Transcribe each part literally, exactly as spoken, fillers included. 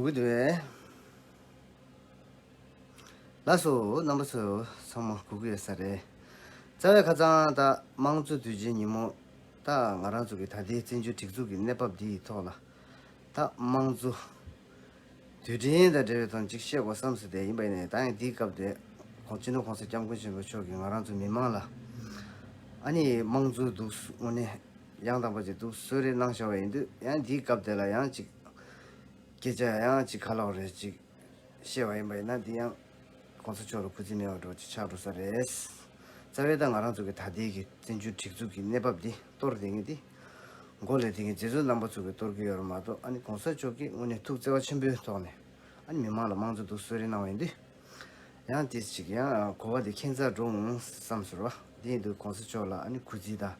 གུས་འདུད། ལགས་སོ། རྣམ་པ་ཚོ་ཚང་མ་གུས་གུས་ཡོད་ས་རེད། རྩ་བའི་ཁ་སང་ད་དམངས་གཙོ་དུས་ཆེན་ཉིན་མོ། ད་ང་རང་ཚོ་གི་ད་ལྟའི་བཙན་བྱོལ་སྒྲིག་འཛུགས་ཀྱི་གནས་བབ་འདི་ཡི་ཐོག་ལ། ད་དམངས་གཙོ་དུས་དྲན་དང་འབྲེལ་བའི་ཐོག་ཅིག་བཤད་དགོས་བསམ་སོང་། དེ་ཡིན་པ་ཡིན་ནའི་ད་ཡང་འདིའི་སྐབས་དེ་ཁོང་སྤྱི་ནོར་༸གོང་ས་༸སྐྱབས་མགོན་ཆེན་པོ་མཆོག་གིས་ང་རང་ཚོ་མི་མང་ལ་ཨ་ནི་དམངས་གཙོ་འདུག་དངོས་གནས་ཡང་དག་པ་ཅིག་འདུག་གསོལ་རས་གནང་བཞག་པ་ཡིན་དུས། ཡང་འདིའི་སྐབས་དེ་ལ་ཡང་ཅིག་སྐད་ཆ་ཡང་ཅིག་ག་ལབ་རེད་ཅིག་བཤད་པ་ཡིན་པ་ཡིན་ན། འདི་ཡང་༸གོང་ས་མཆོག་ལ་གུས་བརྩི་མེད་པ་འདྲ་ཅིག་ཆགས་འགྲོ་ས་རེད། རྩ་བའི་ད་ང་རང་ཚོ་གི་ད་ལྟའི་གི་བཙན་བྱོལ་སྒྲིག་འཛུགས་ཀྱི་གནས་བབ་འདི་གཏོར་བསྡད་མཁན་འདི། མགོ་ལས་དེ་གི་མཛད་གཙོ་རྣམ་པ་ཚོ་གི་གཏོར་གི་ཡོད་རེད་མ་གཏོགས། ཨ་ནི་༸གོང་ས་མཆོག་གིས་དངོས་གནས་ཐུགས་བརྩེ་བ་ཆེན་པོའི་ཐོག་ནས་ཨ་ནི་མི་མང་ལ་དམངས་གཙོ་འདུག་གསོལ་རས་གནང་བ་ཡིན་དུས། ཡང་དེ་ཅིག་ཡང་གོ་བ་དེ་ཁྱད་མཚར་འགྲོ་འོང་བསམ་སོང་ར། དེ་ཡིན་དུས་༸གོང་ས་མཆོག་ལ་ཨ་ནི་གུས་བརྩི་དང་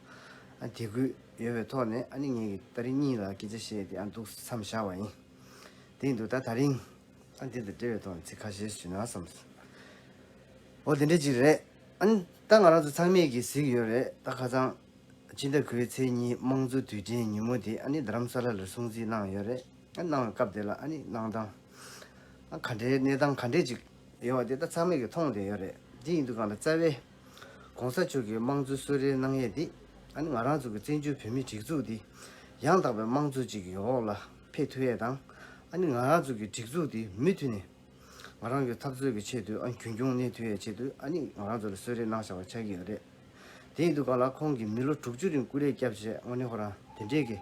ཨ་དད་གུས་ཡོད་པའི་ཐོག་ནས། ཨ་ནི་ངས་ཀྱི་ཏ་རིག་གཉིས་ལ་སྐད་ཆ་བཤད་དེ་ཨ་འདུག་མཚམས་བཞག་པ་ཡིན། དེ་ཡིན་དུས་ད་ད་རིང་ཨ་འདི་དང་འབྲེལ་བའི་ཐོག་ནས་ཚིག་ཁ་ཤས་ཞུས་ན་བསམ་སོང་། འོ་དེ་འདྲ་ཅིག་རེད། ཨ་ནི་ད་ང་རང་ཚོ་ཚང་མས་ཀྱི་གཟིགས་ཡོད་རེད། ད་ཁ་སང་སྤྱི་ཟླ་དགུའི་ཚེས་གཉིས་དམངས་གཙོ་དུས་དྲན་ཉིན་མོ་དེ་ཨ་ནི་རྡ་རམ་ས་ལ་ལ་སྲུང་བརྩི་གནང་ཡོད་རེད། ཨ་གནང་བའི་སྐབས་དེ་ལ་ཨ་ནི་གནང་སྟངས་ཨ་ག་འདྲའི་གནས་སྟངས་ག་འདྲས་ཅིག་ཡོད་པ་དེ་ད་ཚང་མས་ཀྱི་མཐོང་བསྡད་ཡོད་རེད། དེ་ཡིན་དུས་གང་ལ་རྩ་བའི་༸གོང་ས་མཆོག་གིས་དམངས་གཙོ་གསོལ་རས་གནང་ཡས་དེ་ཨ་ནི་ང་རང་ཚོ་གི་བཙན་བྱོལ་བོད་མིའི་སྒྲིག་འཛུགས་དེ་ཡང་དག་པའི་དམངས་གཙོ་ཅིག་གི་འོག་ལ་ཕེབས་ཐུབ་ཡས་དང་། ཨ་ནི་ང་རང་ཚོ་གི་སྒྲིག་འཛུགས་དེ་མུ་མཐུད་ནས་ང་རང་གི་འཐབ་རྩོད་ཀྱི་ཆེད་དུ་ཨ་རྒྱུན་སྐྱོང་གནས་ཐུབ་ཡས་ཆེད་དུ་ཨ་ནི་ང་རང་ཚོ་ལ་གསོལ་རས་གནང་བཞག་པ་ཆགས་ཀྱི་ཡོད་རེད། དེ་ཡིན་དུས་གང་ལ་ཁོང་གིས་མི་ལོ་དྲུག་ཅུ་རིང་སྐུ་ལས་བསྐྱབས་བྱས་དངོས་གནས་ཁོ་རང་དེ་འདྲས་ཀྱི་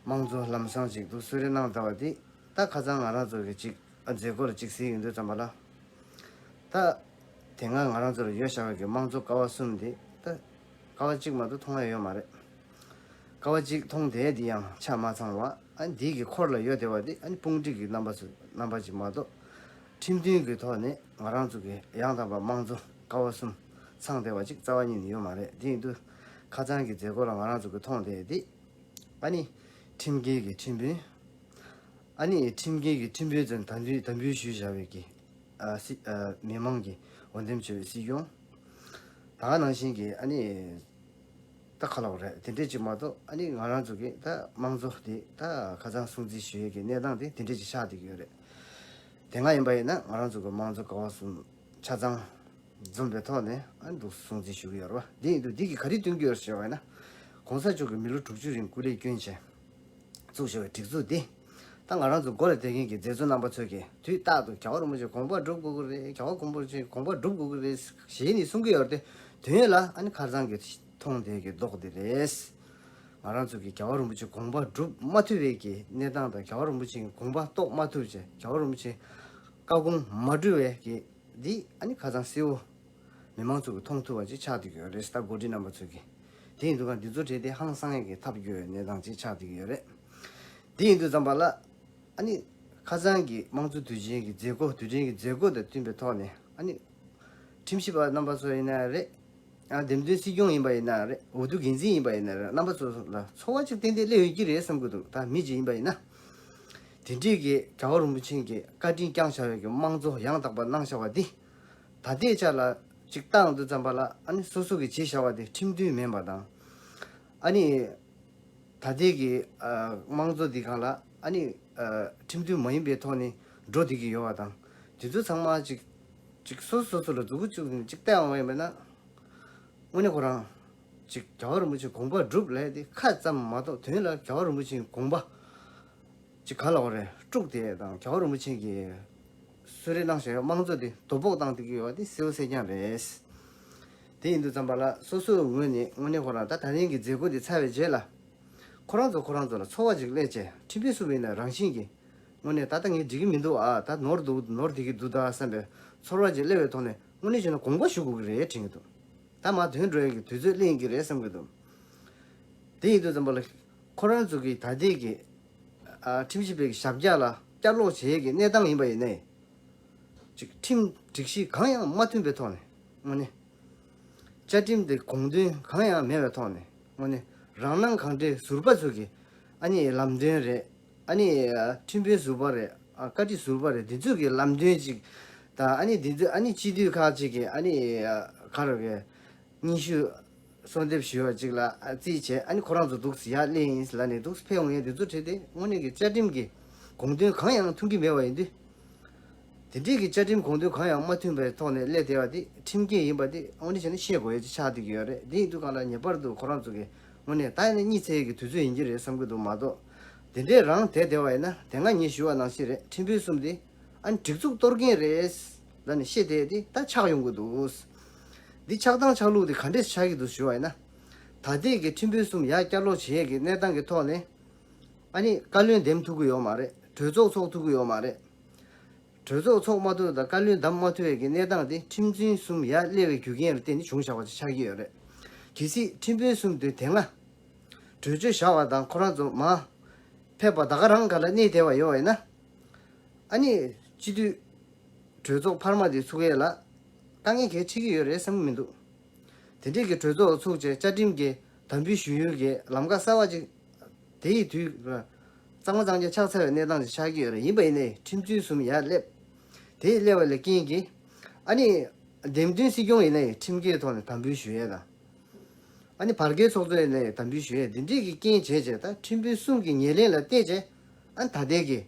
དམངས་གཙོ་ལམ་སང་ཅིག་འདུག་གསོལ་རས་གནང་ཚར་བ་དེ། ད་ཁ་སང་ང་རང་ཚོ་གི་ཅིག་ཨ་མཛད་སྒོ་ལ་ཅིག་གཟིགས་ཡོང་དུས་ཙམ་པ་ལ། ད་དེ་སྔ་ང་རང་ཚོ་ལ་ཡོད་བཞག་པའི་གི་དམངས་གཙོ་ཀ་བ་གསུམ་དེ་ད་ཀ་བ་གཅིག་མ་གཏོགས་མཐོང་ཡ་ཡོད་མ་རེད། ཀ་བ་གཅིག་མཐོང་བསྡད་དེ་ཡང་ཆ་མ་ཚང་བ། ཨ་འདི་གི་འཁོར་ལ་ཡོད་བསྡད་པ་དེ་ཨ་ནི་དཔུང་སྒྲིག་གི་རྣམ་པ་ཚོ་རྣམ་པ་ཅིག་མ་གཏོགས། ཁྲིམས་མཐུན་གྱི་ཐོག་ནས་ང་རང་ཚོ་གི་ཡང་དག་པ་དམངས་གཙོ་ཀ་བ་གསུམ་ཚང་བསྡད་པ་ཅིག་རྩ་བ་ཉིད་ནས་ཡོད་མ་རེད། དེ་ཡིན་དུས་ཁ་སང་གི་མཛད་སྒོ་ལ་ང་རང་ཚོ་གི་མཐོང་བསྡད་དེ། ཨ་ནི་ཁྲིམས་འགལ་གྱི་ཁྲིམས་དཔོན། ཨ་ནི་ཁྲིམས་འགལ་གྱི་ཁྲིམས་དཔོན་ཚོས་དམ་འབུལ་དམ་འབུལ་ཞུས་བཞག་པའི་གི་ཨ་སྲིད་ཨ་མི་མང་གི་འོས་འདེམས་བྱས་པའི་སྲིད་སྐྱོང་། ད་ག་ནང་བཞིན་གྱི་ཨ་ནི་ད་ག་ལབ་རེད། དེ་འདྲས་ཅིག་མ་གཏོགས་ཨ་ནི་ང་རང་ཚོ་གི་ད་དམངས་གཙོ་དེ་ད་ཁ་སང་སྲུང་བརྩི་ཞུ་ཡས་ཀྱི་གནས་སྟངས་དེ་དེ་འདྲས་ཅིག་ཆགས་བསྡད་ཀྱི་ཡོད་རེད། དེ་སྔ་ཡིན་པ་ཡིན་ན་ང་རང་ཚོ་གི་དམངས་གཙོ་ཀ་བ་གསུམ་ཆ་ཚང་འཛོམས་པའི་ཐོག་ནས་ཨ་འདུག་སྲུང་བརྩི་ཞུ་གི་ཡོད་རེད་བ། འདི་ཡིན་དུས་འདི་གིས་ག་རེ་སྟོན་གྱི་ཡོད་ཞེས་པ་ཡིན་ན། ༸གོང་ས་མཆོག་གིས་མི་ལོ་དྲུག་ཅུ་རིང་སྐུ་ལས་བསྐྱོན་བྱས་བཙུགས་བཞག་པའི་སྒྲིག་འཛུགས་འདི། ད་ང་རང་ཚོ་མགོ་ལ་བསྡད་མཁན་གྱི་མཛད་གཙོ་རྣམ་པ་ཚོས་ཀྱིས་དུས་རྟག་ཏུ་རྒྱལ་བ་རིན་པོ་ཆེའི་དགོངས་པ་སྒྲུབ་དགོས་ཀྱི་རེད། རྒྱལ་བ་རིན་པོ་ཆེའི་དགོངས་པ་སྒྲུབ་དགོས་ཀྱི་རེད་ཞེས་ནས་གསུང་གི་ཡོད་རེད་དེ། དོན་ལ་ཨ་ནི་ཁ་སང་གི་མཐོང་བསྡད་ཀྱི་མདོག་འདི་རེད། ང་རང་ཚོ་གིས་རྒྱལ་བ་རིན་པོ་ཆེའི་དགོངས་པ་སྒྲུབ་མ་ཐུབ་པའི་གི་གནས་སྟངས་དང་། རྒྱལ་བ་རིན་པོ་ཆེའི་དགོངས་པ་རྟོགས་མ་ཐུབ་བྱས། རྒྱལ་བ་རིན་པོ་ཆེའི་བཀའ་དགོངས་མ་སྒྲུབ་པའི་གི་འདི་ཨ་ནི་ཁ་སང་གསལ་བོ་མི་མང་ཚོ་གིས་མཐོང་ཐུབ་པ་ཅིག་ཆགས་བསྡད་ཀྱི་ཡོད་རེད། ད་འགོ་ཁྲིད་རྣམ་པ་ཚོས་ཀྱིས། དེ་ཡིན་དུས་གང་འདི་ཚོ་གྲས་དེ་ཧང་སང་ཡས་ཀྱི་ཐབས་སྐྱོ་བའི་གནས་སྟངས་ཅིག་ཆགས་བསྡད་ཀྱི་ཡོད་རེད། དེ་ཡིན་དུས་ཙམ་པ་ལ་ཨ་ནི་ཁ་སང་གི་དམངས་གཙོ་དུས་ཆེན་གྱི་མཛད་སྒོ་དུས་དྲན་གྱི་མཛད་སྒོ་དང་བསྟུན་པའི་ཐོག་ནས་ཨ་ནི་ཁྲིམས་ཞིབ་པ་རྣམ་པ་ཚོ་ཡིན་ན་རེད། ཨ་འདེམས་ཐོན་སྲིད་སྐྱོང་ཡིན་པ་ཡིན་ན་རེད། འོས་བསྡུ་འགན་འཛིན་ཡིན་པ་ཡིན་ན་རེད། རྣམ་པ་ཚོ་ལ་ཚོར་བ་ཅིག་ཏན་ཏན་སླེབས་ཡོད་ཀྱི་རེད་བསམ་གྱི་འདུག་ད་མི་ཅིག་ཡིན་པ་ཡིན་ན། དེ་འདྲས་ཀྱི་རྒྱལ་བ་རིན་པོ་ཆེ་གིས་བཀའ་དྲིན་བསྐྱངས་བཞག་པའི་གི་དམངས་གཙོ་ཡང་དག་པ་གནང་བཞག་པ་འདི། ད་ལྟའི་ཆ་ལ་ཅིག་བཏང་དུས་ཙམ་པ་ལ་ཨ་ནི་སོ་སོ་གིས་བྱས་བཞག་པ་དེ་ཁྲིམས་མཐུན་མིན་པ་དང་། ཨ་ནི། ད་ལྟའི་གི་ཨ་དམངས་གཙོ་འདི་སྒང་ལ་ཨ་ནི་ཨ་ཁྲིམས་མཐུན་མ་ཡིན་པའི་ཐོག་ནས་འགྲོ་བསྡད་ཀྱི་ཡོད་པ་དང་། དེ་ཚོ་ཚང་མ་ཅིག་ཅིག་སོ་སོ་སོ་ལ་མཛུབ་གུ་བཙུགས་ནས་ཅིག་བལྟས་ཡོང་བ་ཡིན་པ་ན། དངོས་གནས་ཁོ་རང་ཅིག་རྒྱལ་བ་རིན་པོ་ཆེའི་དགོངས་པ་སྒྲུབ་ལབ་དེ་ཁ་ཙམ་མ་གཏོགས། དོན་ལ་རྒྱལ་བ་རིན་པོ་ཆེའི་དགོངས་པ་ཅིག་ག་ལབ་དགོས་རེད། དཀྲུགས་དེ་དང་རྒྱལ་བ་རིན་པོ་ཆེ་གིས་གསོལ་རས་གནང་བཞག་ཡོད་དམངས་གཙོ་དེ་དོ་ཕོག་བཏང་བསྡད་ཀྱི་ཡོད་པ་དེ་གསལ་པོ་གསལ་རྐྱང་རེད། དེ་ཡིན་དུས་ཙམ་པ་ལ་སོ་སོའི་ངོས་ནས་དངོས་གནས་ཁོ་རང་ད་ད་རིང་གི་མཛད་སྒོ་དེ་ཚར་བའི་རྗེས་ལ། ཁོ་རང་ཚོ་ཁོ་རང་ཚོ་ལ་ཚོར་བ་ཅིག་སླེབས་བྱས། ཁྲིམས་དཔོན་སུ་ཡིན་ན་རང་བཞིན་གྱིས་དངོས་གནས་ད་ལྟ་ངས་འགྲིག་གི་མི་འདུག་ཨ། ད་ནོར་འདུག་ནོར་བསྡད་ཀྱི་འདུག་ད་བསམ་པའི་ཚོར་བ་ཅིག་སླེབས་པའི་ཐོག་ནས་དངོས་གནས་བྱས་ན་དགོངས་པ་ཞུ་དགོས་ཀྱི་རེད་དྲན་གྱི་འདུག་ད་མར་དོན་འགྲོ་ཡག་གི་དུས་ཚོད་སླེབས་ཀྱི་རེད་བསམ་གྱི་འདུག་དེ་ཡིན་དུས་ཙམ་པ་ལ་ཁོ་རང་ཚོ་གིས་ད་ལྟའི་གི་ཨ་ཁྲིམས་ཞིབ་པའི་གི་ཞབས་བཀྱག་ལ་བསྐྱར་ལོག་བྱེད་ཡག་གི་གནས་སྟངས་ཡིན་པ་ཡིན་ནའི། ཅིག་ཁྲིམས་སྒྲིག་གཞི་གང་ཡང་མ་མཐུན་པའི་ཐོག་ནས་དངོས་གནས། བཅའ་ཁྲིམས་དེ་དགོངས་དོན་གང་ཡང་མེད་པའི་ཐོག་ནས་དངོས་གནས་རང་སྣང་གང་དྲན་ཟུར་པ་ཚོ་གི་ཨ་ནི་ལམ་སྟོན་རེད། ཨ་ནི་ཁྲིམས་དཔོན་ཟུར་པ་རེད། ཨ་བཀའ་ཁྲི་ཟུར་པ་རེད། འདི་ཚོ་གི་ལམ་སྟོན་ཅིག་དང་། ཨ་ནི་འདི་ཚོ་ཨ་ནི་སྤྱི་འཐུས་ཁག་ཅིག་གི་ཨ་ནི་ག་རེ་རེད། སྙན་ཞུ་གསོལ་འདེབས་ཞུ་བ་ཅིག་ལ་ཨ་རྩིས་བྱས། ཨ་ནི་ཁོ་རང་ཚོ་འདུག་སེ་ཡར་སླེབས་ཡིན་ལབ་ནས་འདུག་སེ་ཕེབས་འོང་ཡས་འདི་ཚོ་ཁྲིད་དེ་དངོས་གནས་ཀྱི་བཅའ་ཁྲིམས་ཀྱི་ དགོངས་དོན་གང་ཡང་མཐུན་གྱི་མེད་པ་ཡིན་དུས། དེ་འདྲའི་གི་བཅའ་ཁྲིམས་དགོངས་དོན་གང་ཡང་མ་མཐུན་པའི་ཐོག་ནས་སླེབས་བསྡད་པ་དེ་ཁྲིམས་འགལ་ཡིན་པ་དེ་དངོས་གནས་བྱས་ན་ཤེས་དགོས་ཡ་ཅིག་ཆགས་བསྡད་ཀྱི་ཡོད་རེད། དེ་ཡིན་དུས་གང་ལ་ངེས་པར་དུ་ཁོ་རང་ཚོ་གི་དངོས་གནས་ད་ཡིན་ན་གཉིད་སད་ཀྱི་དུས་ཚོད་ཡིན་གྱི་རེད་བསམ་གྱི་འདུག་མ་གཏོགས། དེ་འདྲའི་རང་བསྡད་བསྡད་པ་ཡིན་ན་དེ་སྔ་ངས་ཞུས་པ་ནང་བཞིན་རེད། ཁྲིམས་དཔོན་གསུམ་དེ་ཨ་ནི་སྒྲིག་འཛུགས་གཏོར་མཁན་རེད་ལབ་ནས་བཤད་བསྡད་དེ་ད་ཆགས་ཡོང་གི་འདུག་འདི་ཆགས་སྟངས་ཆགས་ལུགས་དེ་ག་འདྲས་ཆགས་ཀྱི་འདུག་ཞུ་བ་ཡིན་ན། ད་ལྟའི་གི་ཁྲིམས་དཔོན་གསུམ་ཡར་བསྐྱར་ལོག་བྱེད་ཡས་ཀྱི་གནས་སྟངས་ཀྱི་ཐོག་ནས། ཨ་ནི་བཀའ་བློན་འདེམས་ཐུབ་ཀྱི་ཡོད་མ་རེད། གྲོས་ཚོགས་ཚོགས་ཐུབ་ཀྱི་ཡོད་མ་རེད། གྲོས་ཚོགས་ཚོགས་མ་ཐུབ་དང་བཀའ་བློན་བདམས་མ་ཐུབ་པའི་གི་གནས་སྟངས་དེ་ཁྲིམས་དཔོན་གསུམ་ཡར་སླེབས་པའི་རྒྱུ་རྐྱེན་ལ་བརྟེན་ནས་བྱུང་བཞག་པ་ཅིག་ཆགས་ཀྱི་ཡོད་རེད། གལ་སྲིད་ཁྲིམས་དཔོན་གསུམ་དེ་དེ་སྔ་གྲོས་ཆོད་བཞག་པ་དང་ཁོ་རང་ཚོ་མར་ཕེབས་པ་ད་ག་རང་ག་ལ་གནས་བསྡད་པ་ཡོད་པ་ཡིན་ན། ཨ་ནི་སྤྱི་འཐུས་གྲོས་ཚོགས་འཕར་མ་དེ་ཚུགས་ཡས་ལ་དཀའ་ངལ་གལ་འཕྲད་ཀྱི་ཡོད་རེད་བསམ་གྱི་མི་འདུག་དེ་འདྲས་ཀྱི་གྲོས་ཚོགས་ཚུགས་བྱས་བཅའ་ཁྲིམས་ཀྱི་དམ་འབུལ་ཞུ་ཡུལ་གྱི་ལམ་ཁ་གསར་བ་ཅིག་དེ་ཡི་དུས་གཙང་མ་གཙང་རྐྱང་ཆགས་ཚར་བའི་གནས་སྟངས་ཤིག་ཆགས་ཀྱི་ཡོད་རེད། ཡིན་པ་ཡིན་ནའི་ཁྲིམས་དཔོན་གསུམ་ཡར་སླེབས། དེ་ཡི་སླེབས་པ་ལས་རྐྱེན་གྱིས་ཨ་ནི་འདེམས་ཐོན་སྲིད་སྐྱོང་ཡིན་ནའི་ཁྲིམས་འགལ་ཐོག་ནས་དམ་འབུལ་ཞུ་ཡས་དང་། ཨ་ནི་བར་བརྒལ་ཚོགས་གཙོ་ཡིན་ནའི་དམ་འབུལ་ཞུ་ཡས་འདི་འདྲས་ཀྱི་རྐྱེན་བྱས་བྱས་ད་ཁྲིམས་དཔོན་གསུམ་གྱི་ཉེར་ལེན་ལ་བལྟས་བྱས་ཨ་ནི་ད་ལྟའི་གི་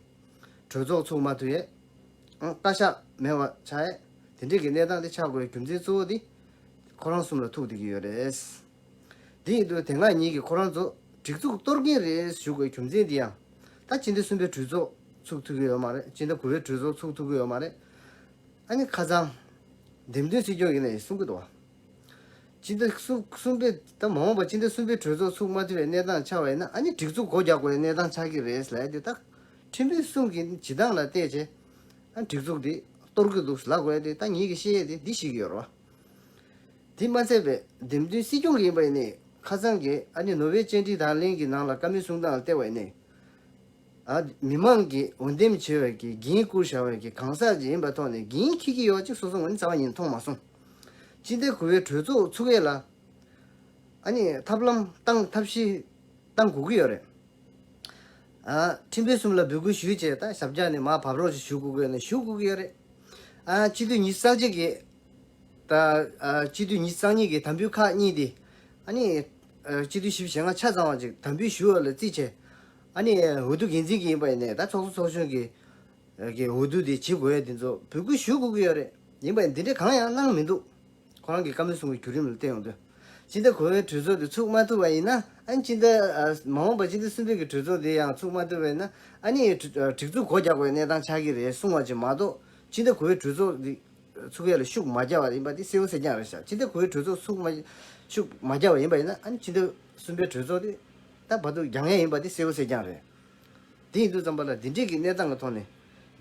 གྲོས་ཚོགས་ཚུགས་མ་ཐུབ་ཡས། ཨང་བཀའ་ཤག་མེད་པ་ཆགས་ཡས། དེ་འདྲའི་གི་གནས་སྟངས་དེ་ཆགས་དགོས་རྒྱུ་མཚན་གཙོ་བོ་དེ་ཁོ་རང་གསུམ་ལ་ཐུག་བསྡད་ཀྱི་ཡོད་རེད། དེ་ཡིན་དུས་དེ་སྔ་ཉིད་ཀྱིས་ཁོ་རང་ཚོ་སྒྲིག་འཛུགས་གཏོར་མཁན་རེད་ཞུ་དགོས་རྒྱུ་མཚན་དེ་ཡང་ད་སྤྱི་ཟླ་གསུམ་པའི་གྲོས་ཚོགས་ཚུགས་ཐུབ་ཀྱི་ཡོད་མ་རེད། སྤྱི་ཟླ་དགུ་པའི་གྲོས་ཚོགས་ཚུགས་ཐུབ་ཀྱི་ཡོད་མ་རེད། ཨ་ནི་ཁ་སང་འདེམས་ཐོན་སྲིད་སྐྱོང་ཡིན་ནའི་གསུང་གི་འདུག་བ། སྤྱི་ཟླ་གསུམ་གསུམ་པའི་ད་མ་འོངས་པ་སྤྱི་ཟླ་གསུམ་པའི་གྲོས་ཚོགས་ཚུགས་མ་ཐུབ་པའི་གནས་སྟངས་ཆགས་པ་ཡིན་ན་ཨ་ནི་སྒྲིག་འཛུགས་སྒོ་རྒྱག་དགོས་པའི་གནས་སྟངས་ཆགས་ཀྱི་རེད་ལབ་ཡ་དེ་ད་ཁྲིམས་དཔོན་གསུམ་གྱི་བྱེད་སྟངས་ལ་བལྟས་བྱས་ཨ་སྒྲིག་འཛུགས་དེ་གཏོར་གྱི་འདུག་ལབ་དགོས་ཡ་དེ་ད་ངེད་ཀྱིས་བཤད་ཡ་དེ་འདི་ཞིག་ཡོད་རེད་བ། དེ་མ་ཚད་པའི་འདེམས་ཐོན་སྲིད་སྐྱོང་གི་ཡིན་པ་ཡིན་ནའི་ཁ་སང་གི་ཨ་ནི་ནོར་ཝེ་བཅར་འདྲི་དང་ལེན་གྱི་ནང་ལ་བཀའ་མོལ་གསུང་སྟངས་ལ་བལྟས་པ་ཡིན་ནའི། ཨ་མི་མང་གིས་འོས་འདེམས་བྱས་པའི་གི་འགན་བསྐུར་བཞག་པའི་གི་གང་ཟག་ཅིག་ཡིན་པའི་ཐོག་ནས་འགན་འཁྱེར་གྱི་ཡོད་ཅིག་སོ་སོ་ངོས་ནས་རྩ་བ་ཉིད་མཐོང་མ་སོང་། སྤྱི་ཟླ་དགུ་པའི་གྲོས་ཚོགས་ཚུགས་ཡས་ལ་ཨ་ནི་ཐབས་ལམ་བཏང་ཐབས་ཤེས་བཏང་དགོས་ཀྱི་ཡོད་རེད། ཨ་ཁྲིམས་དཔོན་གསུམ་ལ་འབོད་སྐུལ་ཞུས་བྱས་ད་ཞབས་བཀྱག་ནས་མར་བབས་རོགས་ཞེས་ཞུ་དགོས་ཀྱི་ཡོད་ན་ཞུ་དགོས་ཀྱི་ཡོད་རེད། ཨ་སྤྱི་འཐུས་ཉི་ཤུ་རྩ་གཅིག་གིས། ད་ཨ་སྤྱི་འཐུས་ཉི་ཤུ་རྩ་གཉིས་ཀྱི་དམ་འབུལ་ཁག་གཉིས་དེ་ཨ་ནི་ཨ་སྤྱི་འཐུས་བཞི་བཅུ་ཞེ་ལྔ་ཆ་ཚང་བ་ཅིག་དམ་འབུལ་ཞུ་བ་ལ་བརྩིས་བྱས་ཨ་ནི་འོས་བསྡུ་འགན་འཛིན་གྱི་ཡིན་པ་ཡིན་ནའི་ད་ཚོགས་གཙོ་ཚོགས་གཞོན་གྱི་གི་འོས་བསྡུ་དེ་བྱེད་དགོས་ཡ་དེ་ཚོ་འབོད་སྐུལ་ཞུ་དགོས་ཀྱི་ཡོད་རེད། ཡིན་པ་ཡིན་འདི་འདྲས་གང་ཡང་གནང་མི་འདུག་ཁོ་རང་གི་བཀའ་མོལ་གསུང་གི་བརྒྱུད་རིམ་ལ་བལྟས་ཡོང་དུས་སྤྱི་ཟླ་དགུ་པའི་གྲོས་ཚོགས་དེ་ཚུགས་མ་ཐུབ་པ་ཡིན་ན་ཨ་ནི་སྤྱི་ཟླ་ཨ་མ་འོངས་པ་སྤྱི་ཟླ་གསུམ་པའི་གི་གྲོས་ཚོགས་དེ་ཡང་ཚུགས་མ་ཐུབ་པ་ཡིན་ན་ཨ་ནི་སྒྲིག་འཛུགས་སྒོ་རྒྱག་དགོས་གནས་སྟངས་ཆགས་ཀྱི་རེད་གསུང་བ་ཅིག་མ་གཏོགས་སྤྱི་ཟླ་དགུ་པའི་གྲོས་ཚོགས་དེ། ཚུགས་ཡས་ལ་ཤུགས་མ་རྒྱག་པ་ཡིན་པ་དེ་གསལ་པོ་གསལ་རྐྱང་རེད་ཤག་སྤྱི་ཟླ་དགུ་པའི་གྲོས་ཚོགས་ཚུགས་མ་ཤུགས་མ་རྒྱག་པ་ཡིན་པ་ཡིན་ན་ཨ་ནི་སྤྱི་ཟླ་གསུམ་པའི་གྲོས་ཚོགས་དེ་ད་བར་དུ་འགྱངས་ཡས་ཡིན་པ་དེ་གསལ་པོ་གསལ་རྐྱང་རེད། དེ་ཡིན་དུས་ཙམ་པ་ལ་འདི་འདྲས་ཀྱི་གནས་སྟངས་ཀྱི་ཐོག་ནས་